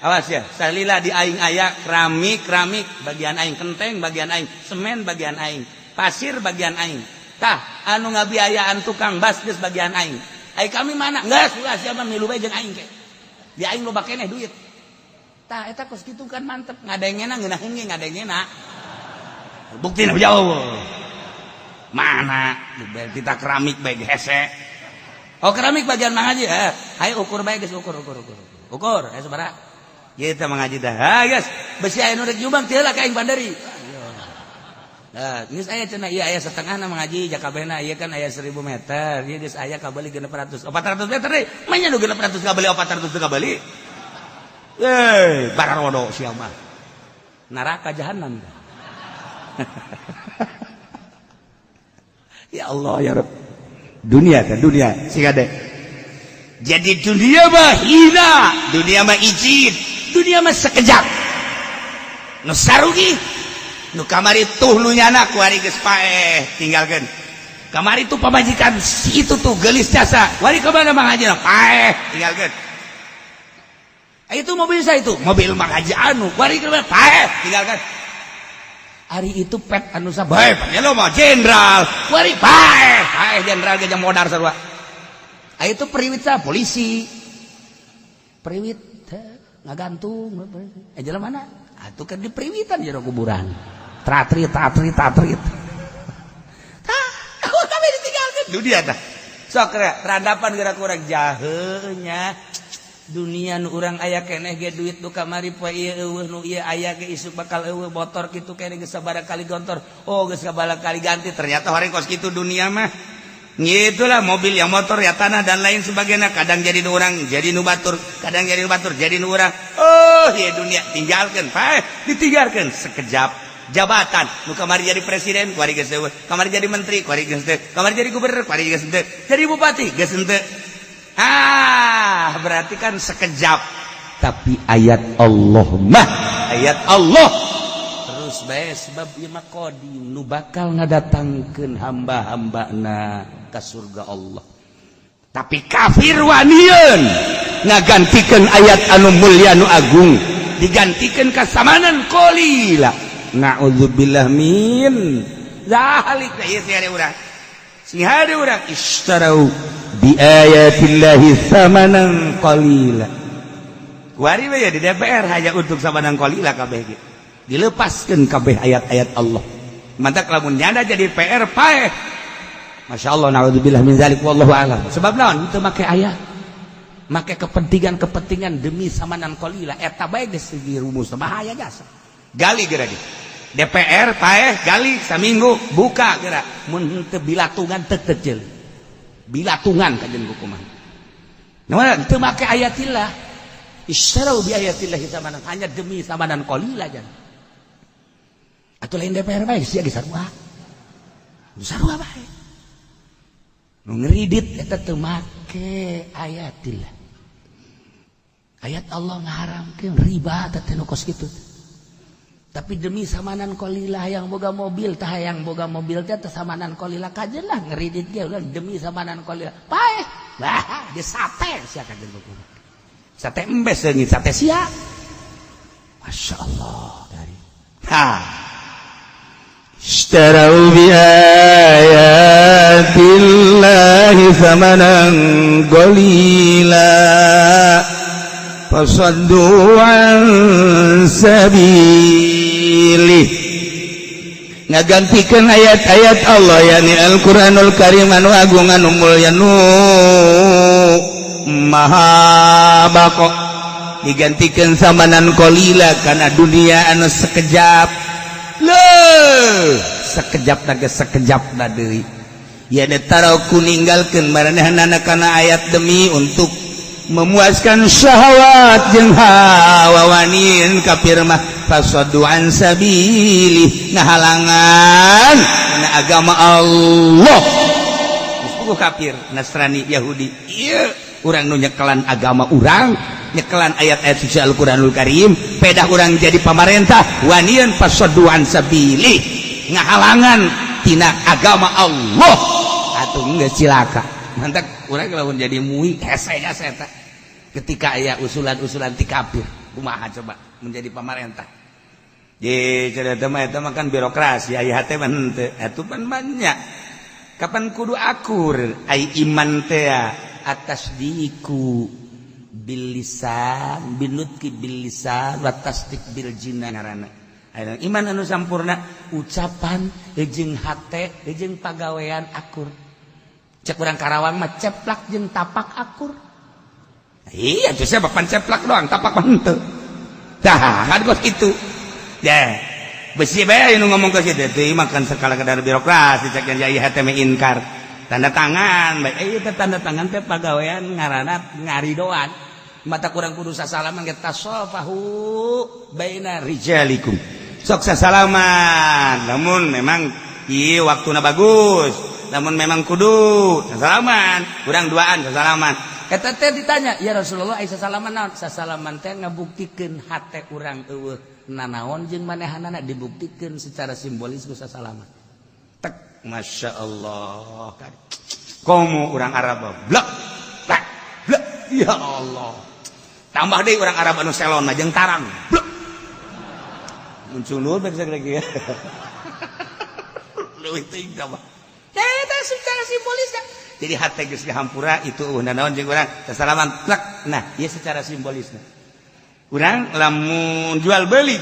Awas ya, salila di aing aya keramik, keramik bagian aing kenteng, bagian aing semen, bagian aing pasir, bagian aing. Tah anu ngabiayaan tukang bas geus bagian aing. Ai kami mana? Geus ulah sia mah milu bae jeung aing ke. Di aing loba keneh duit. Tah eta kos kitu kan mantep ngadengena ngeunaheun ge ngadengena. Buktina jauh. Mana kita keramik bae hese. Oh keramik bagian mang haji. Hayu ukur bae geus ukur ukur ukur. Ukur aya sabaraha? Ieu teh mang haji teh. Ha geus besi aya nu rek nyumbang teu heula ka aing bandari. Nah, geus aya cenah ieu aya setengahna mengaji jakabehna ieu kan aya 1000 meter, ieu geus aya kabeli 600. 400 meter deui. Manya nu 600 kabeli 400 teu kabeli. Eh, bararodo sia mah. Neraka jahanam. Ya Allah ya Rabb. Dunia kan dunia sing ade. Jadi dunia mah hina, dunia mah ijid, dunia mah sekejap. Nu sarugi nu kamari tuh, nu nyana kuari geus paeh, tinggalkeun. Kamari tuh pamajikan si itu tuh gelis jasa, wari kemana Mang Haji? Paeh, tinggalkeun. Itu mobil saya, itu mobil Mang Haji anu, wari kemana? Paeh, tinggalkan. Hari itu pet anu sabae lo mah jenderal, wari paeh, paeh jenderal ge modar sarua. Ah, itu periwit sa polisi, periwit ngagantung eh jalan mana atuh kan di periwitan jero kuburan, tratrit tatrit tatrit. Tah, kami ditinggalkan dunia. Tah, sok randapan geura kurang jahenya dunia. Nu urang aya keneh ge duit nu kamari poe ieu eueuh, nu ieu aya ge isuk bakal eueuh. Motor kitu keneh geus sabaraha kali gontor, oh, geus sabaraha kali ganti. Ternyata orang kos kitu dunia mah. Itulah mobil, yang motor ya, tanah dan lain sebagainya. Kadang jadi nu urang, jadi nu batur, kadang jadi nu batur, jadi nu urang. Oh ya, dunia tinggalkan, pak, ditinggalkan sekejap. Jabatan nu kamari jadi presiden, kuari geus eueuh. Kamari jadi menteri, kuari geus teu. Kamari jadi gubernur, kuari geus teu. Jadi bupati geus henteu. Ah, berarti kan sekejap. Tapi ayat Allah mah ayat Allah terus bae, sebab ieu mah qadim, nu bakal ngadatangkeun hamba-hambana ka surga Allah. Tapi kafir wanian ngagantikeun ayat anu mulia, anu agung, digantikeun kasamanan qalila. Na'udzubillah min zalik. Ieu sing hade urang, sing hade urang, ishtarau bi ayatillahi thamanan qalila. Kuari we di DPR hanya untuk samanan qalila kabeh ge dilepaskan kabeh ayat-ayat Allah. Mantak lamun nyanda jadi PR paeh. Masya Allah, na'udzubillah min zalik, wallahu alam. Sebab naon? Itu make ayat, make kepentingan-kepentingan demi samanan qalila. Eta bae geus segi rumus bahaya jasa. Gali geura di DPR paeh, gali saminggu, buka geura. Mun teu bilatungan teu teu bilatungan kajen hukuman. Nah, teu make ayatillah. Istarau bi ayatillah samanan, hanya demi samanan qalila jan. Atau lain DPR bae sia ge sarua. Sarua bae. Nu ngeridit eta teu make ayatillah. Ayat Allah ngaharamkeun riba teh nu kos kitu. Tapi demi samanan qalila, yang boga mobil tah, yang boga mobil teh teh samanan qalila kajen lah ngeridit ge ulah demi samanan qalila. Paeh. Bah, di sate sia kajen hukum. Sate embes leungit sate sia. Masya Allah dari. Ha. Ishtarau bi ayatillahi thamanan qalila fasaddu an sabilih. Ngagantikan ayat-ayat Allah, yakni Al-Qur'anul Karim anu agung, anu mulya, nu maha bako, digantikan samanan qalila karena dunia anu sekejap. Leuh, sekejap naga, sekejap na deui ya. Taraku ninggalkeun maranehna kana ayat demi untuk memuaskan syahwat jeung hawa. Wanin kafir mah fasaddu an sabili, ngahalangan kana agama Allah. Geus kafir Nasrani Yahudi ieu, urang nu nyekelan agama urang, nyekelan ayat-ayat suci Al-Qur'anul Karim, pedah urang jadi pamarentah wanian fasaddu an sabili, ngahalangan tina agama Allah. Atuh geus cilaka. Mantak urang lamun jadi MUI hese hese eta ketika aya usulan-usulan ti kafir. Kumaha coba menjadi pamarentah? Ye, cerita mah eta mah kan birokrasi, aya hate mah henteu. Atuh pan banyak. Kapan kudu akur ai iman teh atas diku bil lisan binutki bil lisan wa tasdik bil jinan ngaranna. Iman anu sampurna ucapan jeung hate jeung pagawean akur. Cek urang Karawang mah ceplak jeung tapak akur. Iya, tuh saya bapak ceplak doang, tapak mah henteu. Tah, kan kos kitu. Ya, besi bae nu ngomong ke situ teh makan sekala kadar birokrasi. Cek yang jaya hate ingkar. Tanda tangan, bae ieu teh tanda tangan teh pagawean ngaranna ngaridoan. Mata kurang kudu sasalaman ge, tasofahu baina rijalikum. Sok sasalaman, namun memang ieu waktuna bagus. Namun memang kudu sasalaman, kurang duaan sasalaman. Eta teh ditanya, "Ya Rasulullah, ai sasalaman naon?" Sasalaman teh ngabuktikeun hate urang eueuh nanaon jeung manehanana, dibuktikeun secara simbolis ku sasalaman. Tek, Masya Allah. Komo urang Arab, blek blek blek, ya Allah. Tambah deui urang Arab anu selon mah jeung tarang, blek. Muncul nur bisa lagi ya. Leuwih teuing tambah. Eta secara simbolis. Jadi hate geus dihampura itu eueuh nanaon jeung urang sasalaman, plek. Nah, ieu secara simbolisna. Urang lamun jual beli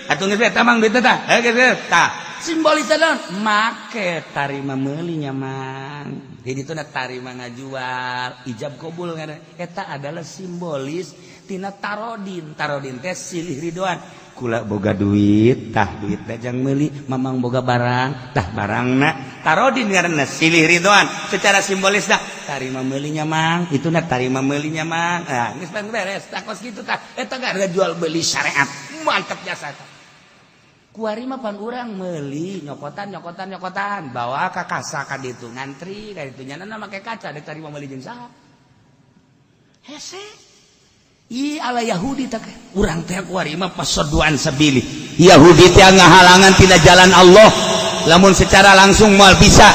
atuh geus eta mang duit tah. Heuh geus tah. Simbolis naon? Make tarima meuli nya mang. Jadi itu na tarima ngajual, ijab kabul ngaranna. Eta adalah simbolis tina tarodin. Tarodin teh silih ridoan. Kula boga duit, tah duit jang meuli, mamang boga barang, tah barangna. Tarodin ngaranna silih ridoan. Secara simbolis dah tarima meulinya mang, itu na tarima meulinya mang. Nah, geus beres, tah kos kitu tah. Eta ada jual beli syariat. Mantap jasa eta. Kuari mah pan urang meuli nyokotan nyokotan nyokotan, bawa ka kasa ka ditu, ngantri ka ditu, nyana make kaca dek tarima meuli jeung saha. Hese. Ih, ala Yahudi tak urang teh kuari mah فصدوا عن سبيل. Yahudi teh ngahalangan tina jalan Allah. Lamun secara langsung moal bisa,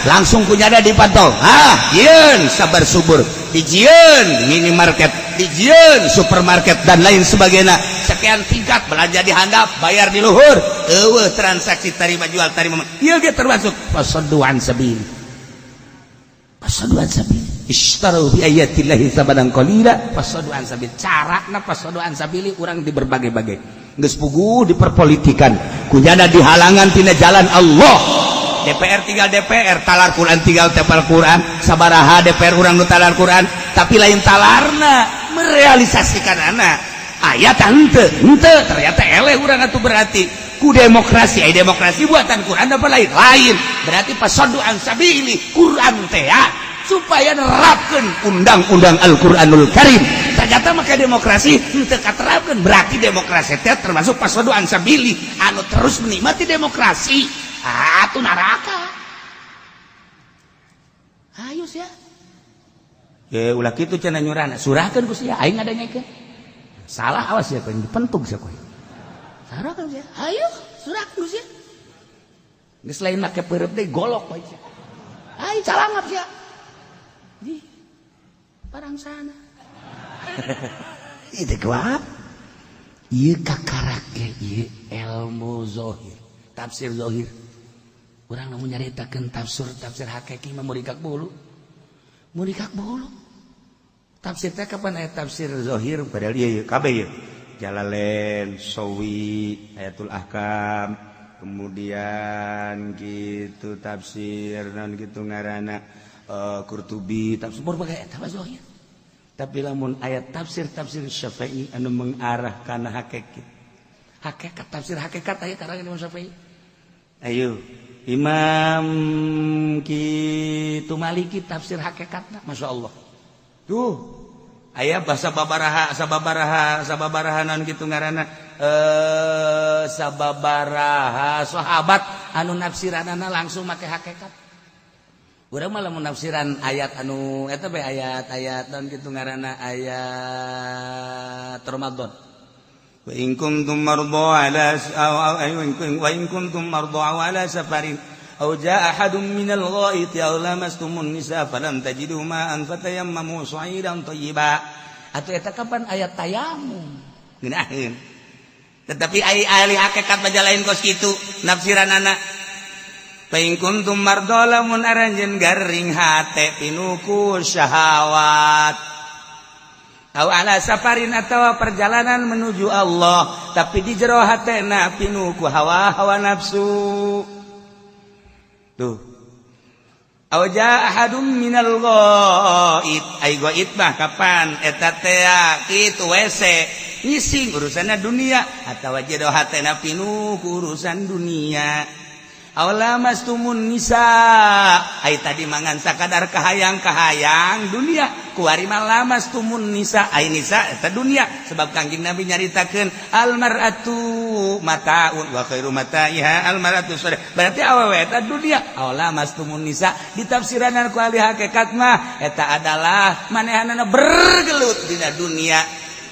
langsung kunyada dipantau. Ah, jieun sabar subur, dijieun minimarket, dijieun supermarket dan lain sebagainya. Sekian tingkat belanja di handap, bayar di luhur. Eueuh transaksi tarima jual tarima. Ieu ge termasuk فصدوا عن سبيل. فصدوا عن سبيل. اشتروا بآيات الله ثمنا قليلا فصدوا عن سبيل. Carana فصدوا عن سبيل urang di berbagai-bagai. Geus puguh diperpolitikan. Kunyana dihalangan tina jalan Allah. DPR tinggal DPR, talar Quran tinggal tepal Quran, sabaraha DPR urang nu talar Quran, tapi lain talarna merealisasikan anak. Ayat henteu, henteu ternyata eleh urang atuh berarti ku demokrasi, ai demokrasi buatan Quran apa lain? Lain. Berarti فصدوا عن سبيل Quran teh ya, supaya nerapkeun undang-undang Al-Qur'anul Karim. Ternyata maka demokrasi henteu katerapkeun, berarti demokrasi teh termasuk فصدوا عن سبيل anu terus menikmati demokrasi. Ah, tuh neraka. Ayo sia. Ya ulah kitu cenah nyurana, surahkeun ku sia, aing ngadanyakeun. Salah awas ya kowe dipentuk sia kowe. Surahkeun sia. Ayo, surahkeun ku sia. Geus lain make peureub deui golok kowe sia. Ayo calangap sia. Di parang sana. Itu kuat. Ieu kakarak ge ieu ilmu zohir, tafsir zohir. Urang lamun nyaritakeun tafsir tafsir hakiki mah murikak bulu. Murikak bulu. Tafsir teh kapan aya tafsir zohir padahal ieu kabeh ieu. Jalalain, Sawi, Ayatul Ahkam, kemudian gitu tafsir non gitu ngaranna Qurtubi, tafsir berbagai eta mah zohir. Tapi lamun ayat tafsir tafsir Syafi'i anu mengarah kana hakikat. Hakikat tafsir hakikat aya karangan Imam Syafi'i. Ayo Imam kitu Maliki tafsir hakikatna Masya Allah. Tuh aya bahasa babaraha sababaraha sababaraha naon kitu ngaranna sababaraha sahabat anu nafsiranana langsung make hakikat. Urang mah lamun nafsiran ayat anu eta bae ayat-ayat naon kitu ngaranna ayat Ramadan. وإن كنتم مرضى على أو وإن كنتم مرضى أو على سفر أو جاء أحد من الغائط أو لامستم النساء فلم تجدوا ماء فتيمموا صعيدا طيبا. Atau eta kapan ayat tayamum ngeunaheun, tetapi ai ahli hakikat baca lain kos kitu nafsiranana. فإن كنتم مرضى lamun aranjeun garing hate pinuh ku syahwat أو على سفر atawa perjalanan menuju Allah, tapi di jero hatena pinuh ku hawa-hawa nafsu tuh. أو جاء أحد من الغائط, ai ghaid mah kapan eta teh kitu WC ngising urusanna dunia atawa jero hatena pinuh ku urusan dunia. Aw lamastumun nisa, ai tadi mangan sakadar kahayang-kahayang dunia, kuari mah lamastumun nisa, ai nisa eta dunia, sebab Kangjeng Nabi nyaritakeun al mar'atu mataun wa khairu mata'iha al mar'atu sholih, berarti awewe eta dunia. Aw lamastumun nisa ditafsiranan ku ahli hakikat mah eta adalah manehanana bergelut dina dunia.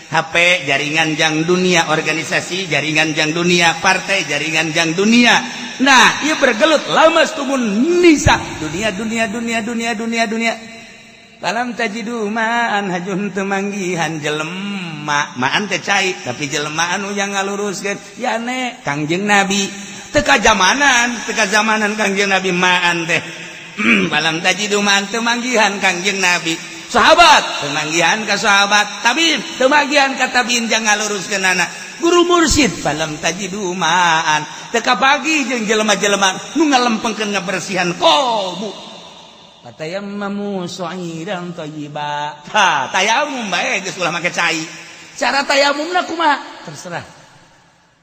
HP jaringan jang dunia, organisasi jaringan jang dunia, partai jaringan jang dunia. Nah, ia bergelut lamastumun nisa, dunia dunia dunia dunia dunia dunia. Falam tajidu ma'an, hajun teu manggihan jelema, ma'an teh cai, tapi jelema anu yang ngaluruskeun yane Kangjeng Nabi. Teu kajamanan, teu kajamanan Kangjeng Nabi ma'an teh. Falam tajidu ma'an, teu manggihan Kangjeng Nabi. Sahabat teu manggihan ka sahabat, tabiin teu manggihan ka tabiin jang ngaluruskeun anak. Guru mursyid falam tajidu ma'an, teu kapagi jeung jelema-jelema nu ngalempengkeun ngabersihan qalbu. Fatayammamu sha'idan thayyiba. Tah, tayamum bae geus ulah make cai. Cara tayamumna kumaha? Terserah.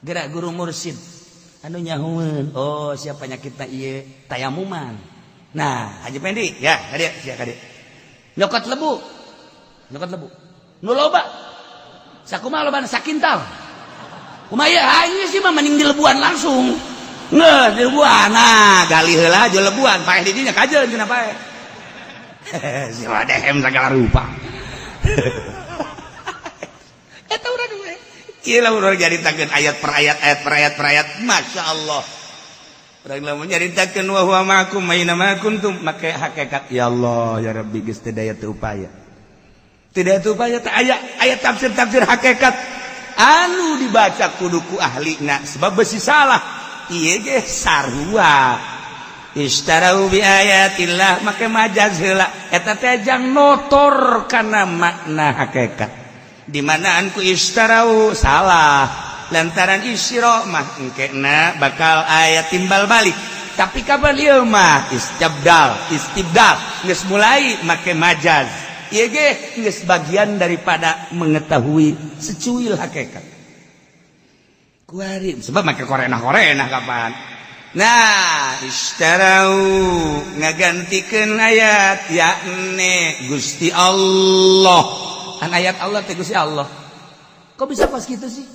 Gerak guru mursyid anu nyahueun, oh siapa penyakitna ieu tayamuman. Nah, Haji Pendi ya, kadieu sia kadieu. Nyokot lebu. Nyokot lebu. Nu loba. Sakumaha lobana sakintal. Kumaha ieu aing sih mah mending di lebuan langsung. Nggak, di lebuan. Nah, gali heula jo lebuan, paeh di dinya kajeun cenah paeh. Si dehem segala rupa. Eta urang we. Ieu lah urang nyaritakeun ayat per ayat, ayat per ayat per ayat. Masya Allah. Urang lamun nyaritakeun wa huwa ma'akum aina ma kuntum make hakikat, ya Allah ya Rabbi, geus teu daya teu upaya. Tidak teu upaya teh aya ayat tafsir-tafsir hakikat anu dibaca kudu ku ahlina sebab besi salah. Ieu ge sarua. Ishtarau bi ayatillah make majaz heula eta teh jang notor kana makna hakikat. Di manaan ku ishtarau salah, lantaran isyra mah engkena bakal aya timbal balik, tapi kapan ieu mah istibdal, istibdal geus mulai make majaz. Ieu ge geus bagian daripada mengetahui secuil hakikat kuari, sebab make korena-korena kapan. Nah, ishtarau ngagantikeun ayat yakni Gusti Allah. Kan ayat Allah teh Gusti Allah.
Kok bisa pas gitu sih?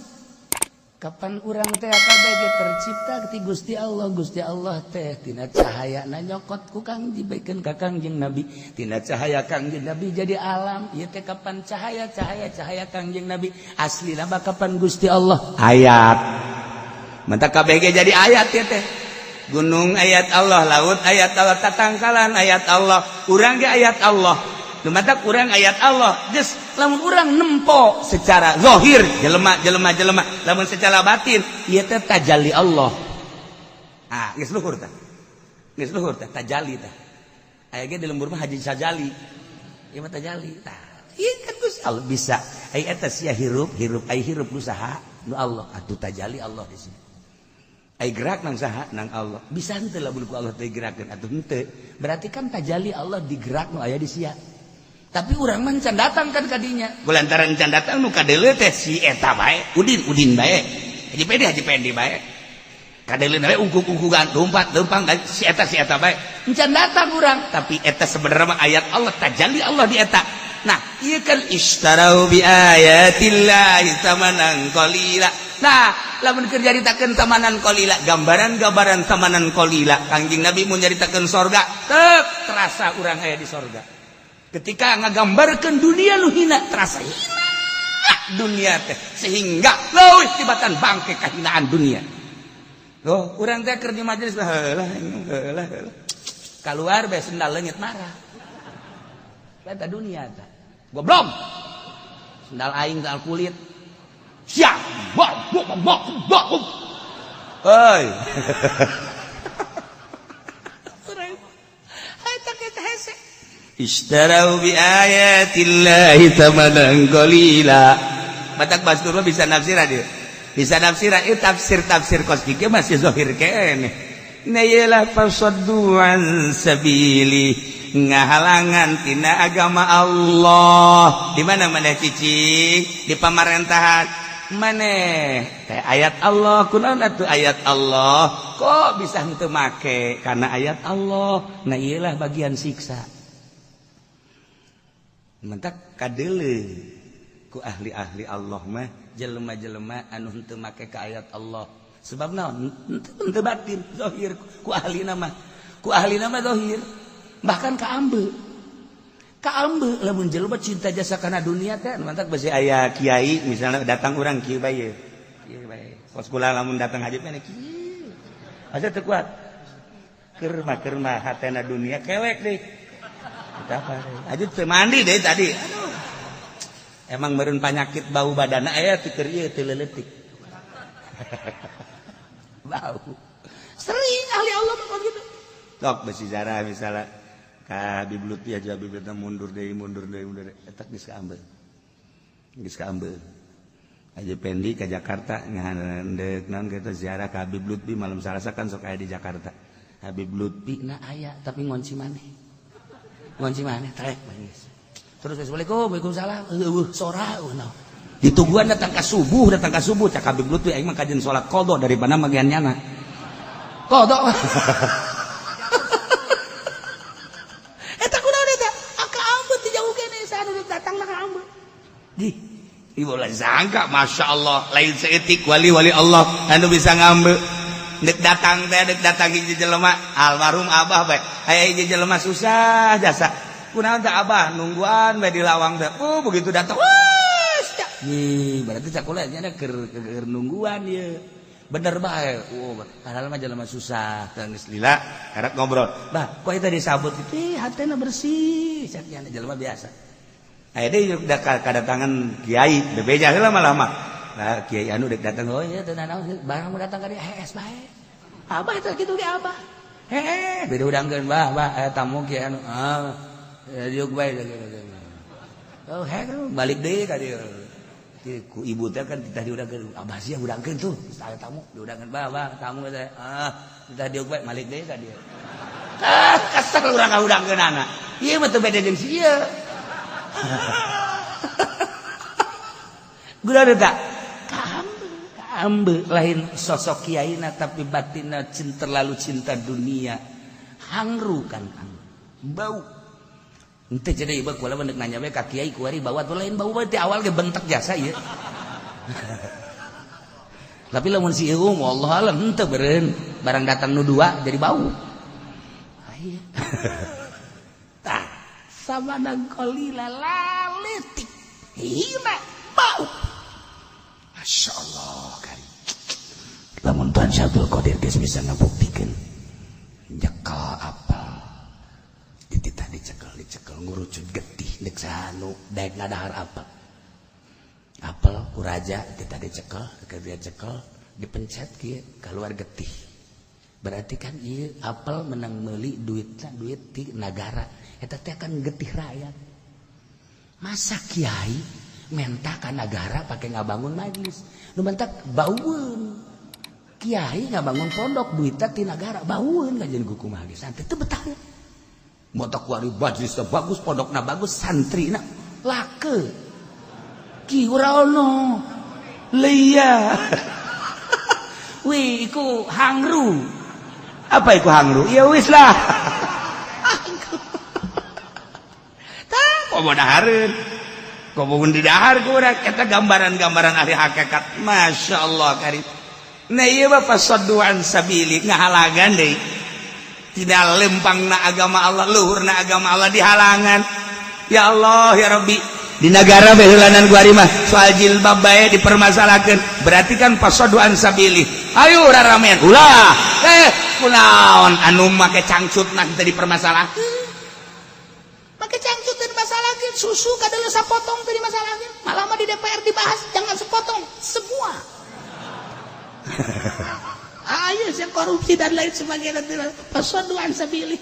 Kapan urang teh kabeh tercipta ti Gusti Allah? Gusti Allah teh tina cahaya na nyokot ku Kang dibaikeun ka Kangjeng Nabi, tina cahaya Kangjeng Nabi jadi alam ieu teh. Kapan cahaya cahaya cahaya Kangjeng Nabi aslina mah kapan Gusti Allah
ayat. Mantap, KBG jadi ayat ya teh. Gunung ayat Allah, laut ayat Allah, tatangkalan ayat Allah, urang ge ayat Allah. Nu matak urang ayat Allah. Geus lamun urang nempo secara zahir jelema jelema jelema, lamun secara batin ieu teh tajalli Allah. Ah, geus luhur tah. Geus luhur tah tajalli tah. Aya ge di lembur mah Haji Sajali. Ieu mah tajalli tah. Ieu kan Gusti Allah bisa. Ai eta sia hirup, hirup ai hirup nu saha? Nu Allah. Atuh tajalli Allah di sini. Ai gerak nang saha? Nang Allah. Bisa henteu lamun ku Allah teh gerakeun atuh henteu.
Berarti kan tajalli Allah digerak nu aya di sia. Tapi urang mah can datang kan kadinya.
Kulantaran can datang nu kadeuleu teh si eta bae, Udin Udin bae. Haji Pendi Haji Pendi bae. Kadeuleu we ungkuk-ungkukan lompat lempang si eta bae.
Can datang urang.
Tapi eta sebenarnya mah ayat Allah, tajalli Allah di eta. Nah, ieu kan ishtarau bi ayatillahi tsamanan qalila. Nah, lamun keur nyaritakeun tamanan qalila, gambaran-gambaran tamanan qalila, Kangjeng Nabi mun nyaritakeun sorga, tek terasa urang aya di sorga. Ketika ngagambarkeun dunia nu hina, terasa hina dunia teh, sehingga leuwih tibatan bangke kahinaan dunia. Oh, urang teh keur di majelis heula heula heula. Keluar bae sendal leungit marah. Eta dunia teh. Goblok. Sendal aing sendal kulit. Siap. Bok bok bok bok. Hei. Eta kita hese. Ishtarau bi ayatillahi thamanan qalila. Batak Bastur bisa nafsiran dia. Bisa nafsiran itu tafsir-tafsir kos kieu masih zahir keneh. Na iyalah fasaddu an sabili, ngahalangan tina agama Allah. Di mana mana cicing di pamarentahan maneh teh ayat Allah, kunaon atuh ayat Allah? Kok bisa henteu make karena ayat Allah? Nah, iyalah bagian siksa. Mentak kadeule ku ahli-ahli Allah mah jelema-jelema anu henteu make ka ayat Allah. Sebab naon? Henteu batin, zahir ku ahli nama. Ku ahli nama zahir. Bahkan ka ambe. Ka ambe lamun jelema cinta jasa kana dunia teh mantak besi aya kiai misalnya datang urang kieu bae. Kieu bae. Kos kula lamun datang haji mah kieu. Asa teu kuat. Keur mah hatena dunia kelek deui. Apa aja teu mandi deh tadi. Aduh. Emang meureun panyakit bau badana aya teu keur ieu teu leuletik. Bau. Sering ahli Allah mah gitu. Tok besi zarah misalnya ka Habib Lutfi aja, Habib Lutfi mundur deui, mundur deui, mundur eta geus kaambeul. Geus kaambeul. Aja Pendi ke Jakarta ngahandeuk naon kitu ziarah ka Habib Lutfi malam Salasa kan sok aya di Jakarta. Habib Lutfi na aya tapi ngonci maneh. Ngonci maneh trek geus. Terus assalamualaikum, waalaikumsalam. Eueuh sora eueuh naon. Ditungguan datang ka subuh, datang ka subuh cak Habib Lutfi aing mah kajian salat qadha daripada magian nyana. Qadha. Eta kunaon eta? Aka ambet di jauh kene saha datang ka ambet. Di ibu lah sangka masya Allah lain seetik wali-wali Allah anu bisa ngambil. Dek datang teh dek datang hiji jelema almarhum abah bae. Aya hiji jelema susah jasa. Kunaon teh abah nungguan bae di lawang teh. Oh begitu datang wah nih berarti cak kula nya keur nungguan ieu. Bener bae. Oh padahal mah jelema susah teh geus lila karek ngobrol. Bah kok eta disabut itu hatena bersih cak nya jelema biasa. Aya deui kadatangan kiai bebeja heula lama-lama. Nah kiai anu dek datang oh iya teu nanaon barang mau datang ka dieu hees bae. Abah teh kitu ge abah. Heeh beda udangkeun bah bah aya tamu kiai anu ah diuk bae. Oh heeh balik deui ka dieu. Ku ibu teh kan titah diudangkeun abah sia udangkeun tuh aya tamu diudangkeun bah bah tamu teh ah titah diuk bae balik deui ka dieu. Ah kesel urang ngaudangkeunana. Ieu mah teu beda jeung si ieu. Guna tak kaambe lain sosok kiaina tapi batinna cinta terlalu cinta dunia hangru kan bau ente jadi ieu kula mah nanya we ka kiai kuari bawa tuh lain bau teh awal ge bentek jasa ieu. Tapi lamun si ieu wallahu alam henteu beureun barang datang nu dua jadi bau. Tah sama dan qalila laletik hina bau. Masya Allah kari. Lamun Tuhan Syabdul Qadir geus bisa ngabuktikeun nyekel apel dititah dicekel dicekel ngurucut getih deuk sanu daek ngadahar apel. Apel ku raja dititah dicekel keur dia cekel dipencet kieu keluar getih. Berarti kan ieu apel menang meuli duitna duit ti nagara. Eta teh kan getih rakyat. Masa kiai menta ka nagara pake ngabangun majlis. Nu mentak baueun. Kiai ngabangun pondok duitna ti nagara baueun kajian ku kumaha ge santri teu betah. Motak kuari majlisna bagus, pondokna bagus, santrina lake. Ki ora ono. Leia. Wih, iku hangru. Apa iku hangru? Ya wis lah. Komo dahareun. Komo di dahar ku urang eta gambaran-gambaran ahli hakikat. Masya Allah karim. Nah ieu mah pasadduan sabili ngahalagan deui. Tidak lempangna agama Allah, luhurna agama Allah dihalangan. Ya Allah ya Rabbi. Di negara beheulanan gua mah soal jilbab bae dipermasalahkeun. Berarti kan pasadduan sabili. Ayo raramean. Ulah. Kunaon anu make cangcutna teu dipermasalahkeun. Pakai cangcut dan masalahkan susu kadang sepotong tadi masalahnya malah mah di DPR dibahas jangan sepotong semua. Ayo yang korupsi dan lain sebagainya pasaduan sabili.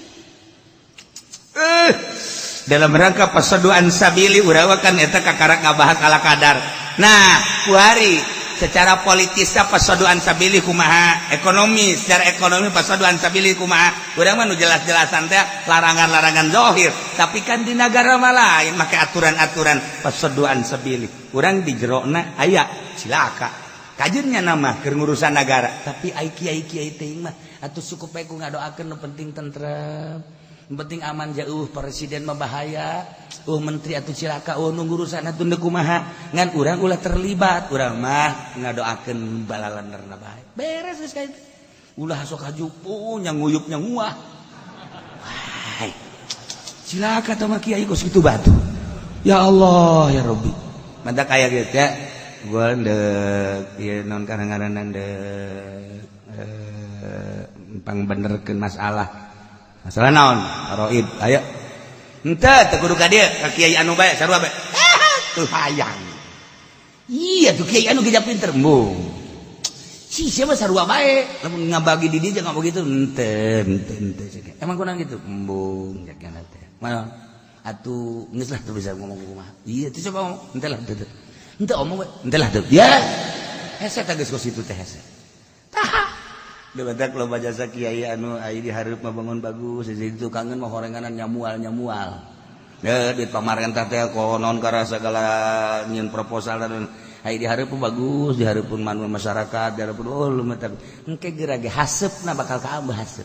Dalam rangka pasaduan sabili urang kan eta kakara ngabahas ala kadar. Nah kuari secara politisnya pasaduan sabili kumaha, ekonomi secara ekonomi pasaduan sabili kumaha. Urang mah nu jelas-jelasan teh larangan-larangan zahir, tapi kan di nagara mah lain make aturan-aturan pasaduan sabili. Urang di jerona aya cilaka. Kajennya nama keur ngurusan negara, tapi ai kiai-kiai teh mah atuh cukup bae ku ngadoakeun nu penting tentrem, nu penting aman jauh presiden mah bahaya, menteri atuh cilaka, nu ngurusan atuh deuk kumaha, ngan urang ulah terlibat, urang mah ngadoakeun balalenerna bae. Beres geus ka itu. Ulah sok hajupu nya nguyupnya nguah. Wah. Cilaka tah mah kiai kos kitu batu. Ya Allah ya Rabbi. Mantap kaya gitu ya. Gua ndek ieu naon karang-garanan ndek pangbenerkeun masalah. Masalah naon? Roib. Ayo. Henteu teu kudu ka dieu, ka kiai anu bae sarua bae. Tuh hayang. Iya tuh kiai anu geus pinter. Embung. Si siapa sarua bae. Lamun ngabagi di dieu jangan begitu. Henteu, henteu, henteu. Emang kunaon kitu? Embung jagana teh. Mana? Atuh geus lah teu bisa ngomong kumaha. Iya tuh coba ngomong. Henteu lah teu. Henteu omong we. Henteu lah teu. Ya. Hese teh geus kos kitu teh hese. Tah. Debatak loba jasa kiai anu ai di hareup mah bangun bagus, di tukangeun mah horenganan nyamual-nyamual. Deuh duit pamarentah teh konon karena segala nyieun proposal dan ai di hareup bagus, di hareupeun manu masyarakat, di hareupeun oh lumayan. Engke geura ge haseupna bakal kaambeuh haseup.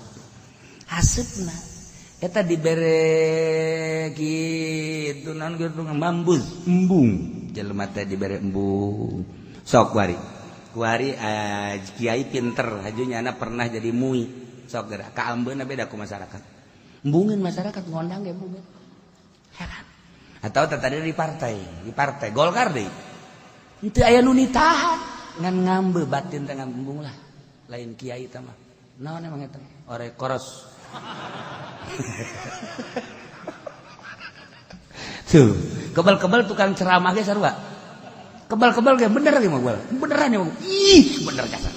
Haseupna eta dibere kitu naon kitu ngambus, embung. Jelema teh dibere embung. Sok kuari. Kuari kiai pinter, haju nyana pernah jadi mui. Sok geura kaambeuna beda ku masyarakat. Embungeun masyarakat ngondang ge embungeun. Heran. Atau tadi di partai Golkar deui. Henteu aya nu nitahan, ngan ngambe batin teh ngambung lah. Lain kiai teh mah. Naon emang eta? Ore koros. Tuh, kebal-kebal tukang ceramah ge sarua. Kebal-kebal ge bener ge mah beneran ya mah. Ih, bener jasa.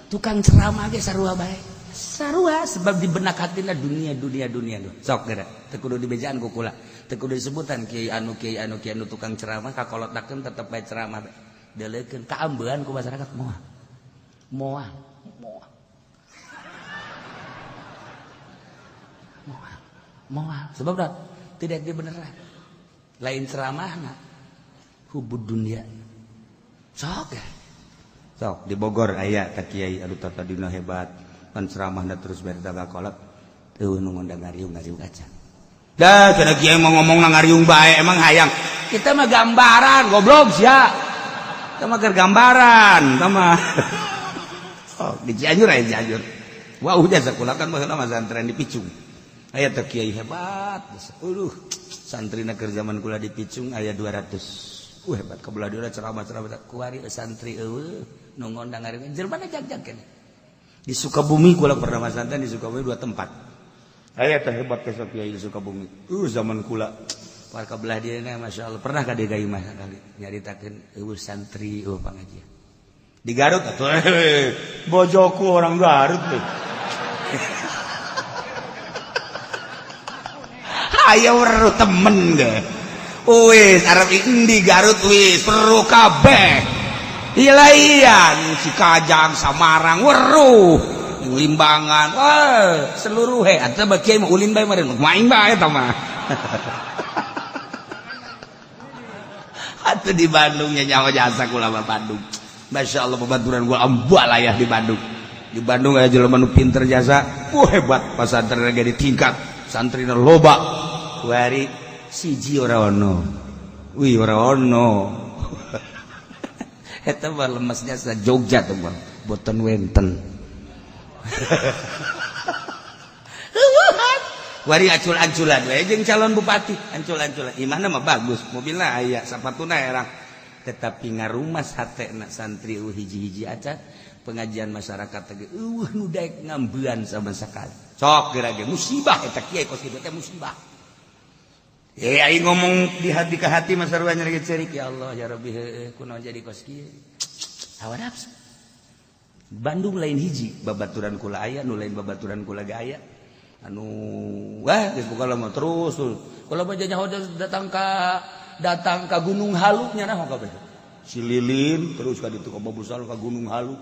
Tukang ceramah ge sarua bae. Sarua sebab di benak hatina dunia dunia dunia duh. Sok geura, teu kudu dibejaan ku kula. Teu kudu disebutan kiai anu kiai anu kiai anu tukang ceramah kakolotakeun tetep bae ceramah. Deuleukeun kaambean ku masyarakat moal. Moal, moal. Moal, moal. Sebab dah tidak dibeneran. Lain ceramahna hubud dunia. Sok ya. Sok di Bogor aya ka kiai anu tadina hebat. Pan ceramahna terus bari kakolot. Eueuh nu ngondang ngariung-ngariung aja. Dah cenah kiai mau ngomongna ngariung bae emang hayang. Kita mah gambaran goblok sia. Kita mah keur gambaran, kita mah. Sok di Cianjur aya Cianjur. Wah udah sakola kan baheula mah santren di Picung. Aya teh kiai hebat. Aduh, santrina keur zaman kula di Picung aya 200. Hebat kabelah dieu ceramah-ceramah kuari santri eueuh nu ngondang ngariung jelema jag-jag keneh. Di Sukabumi kula pernah masantren di Sukabumi 2 tempat. Aya teh hebat teh kiai di Sukabumi. Zaman kula par kabelah dieu na masyaallah pernah ka dieu ka imah sakali nyaritakeun eueuh santri eueuh pangajian. Di Garut atuh bojoku orang Garut teh. Ayo weruh temen ge. Wis arep endi Garut wis weruh kabeh. Ilaian Cikajang Samarang weruh Limbangan wah seluruh he atuh bagi kiai mah ulin bae meureun maing bae eta mah. Atuh di Bandung nya nyawa jasa kula mah Bandung. Masyaallah babaturan gua ambalayah di Bandung. Di Bandung aya jelema nu pinter jasa. Wah hebat pasantren ge ditingkat. Santrina loba. Kuari siji ora ono. Wih ora ono. Eta mah lemesnya sa Jogja tuh mah, boten wenten. Kuari acul-aculan we jeung calon bupati, ancul-anculan. Imahna mah bagus, mobilna aya, sapatuna erang. Tetapi ngarumas hatena santri eueuh hiji-hiji acan pengajian masyarakat teh eueuh nu daek ngambean sama sakali. Sok geura ge musibah eta kiai kos kitu teh musibah. Aing ngomong di hati ke hati mah sarua nyeri cerik ya Allah ya Rabbi heueuh kunaon jadi kos kieu. Hawa nafsu. Bandung lain hiji, babaturan kula aya, nu lain babaturan kula ge aya. Anu wah geus pokona mah terus. Kula mah nyaho datang ka Gunung Halu nya naon kabeh. Si Lilin terus ka ditu ka Babusal ka Gunung Halu.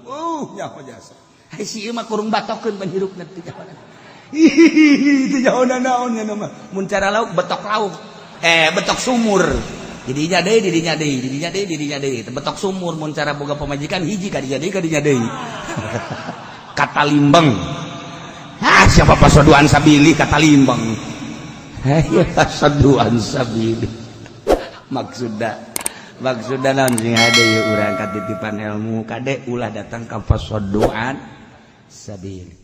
Nyaho jasa. Ai si ieu mah kurung batokeun panhirupna teh nyaho. Itu jauh naon nya mah. Mun cara lauk betok lauk. Betok sumur. Didinya deui, didinya deui, didinya deui, didinya deui. Betok sumur mun cara boga pamajikan hiji kadinya deui, kadinya deui. Kata limbeng. Ah, siapa fasoddu 'an sabili kata limbeng. Ayo fasoddu 'an sabili. Maksudna maksudna naon sing hade ieu urang katitipan ilmu kade ulah datang ka fasoddu 'an sabili.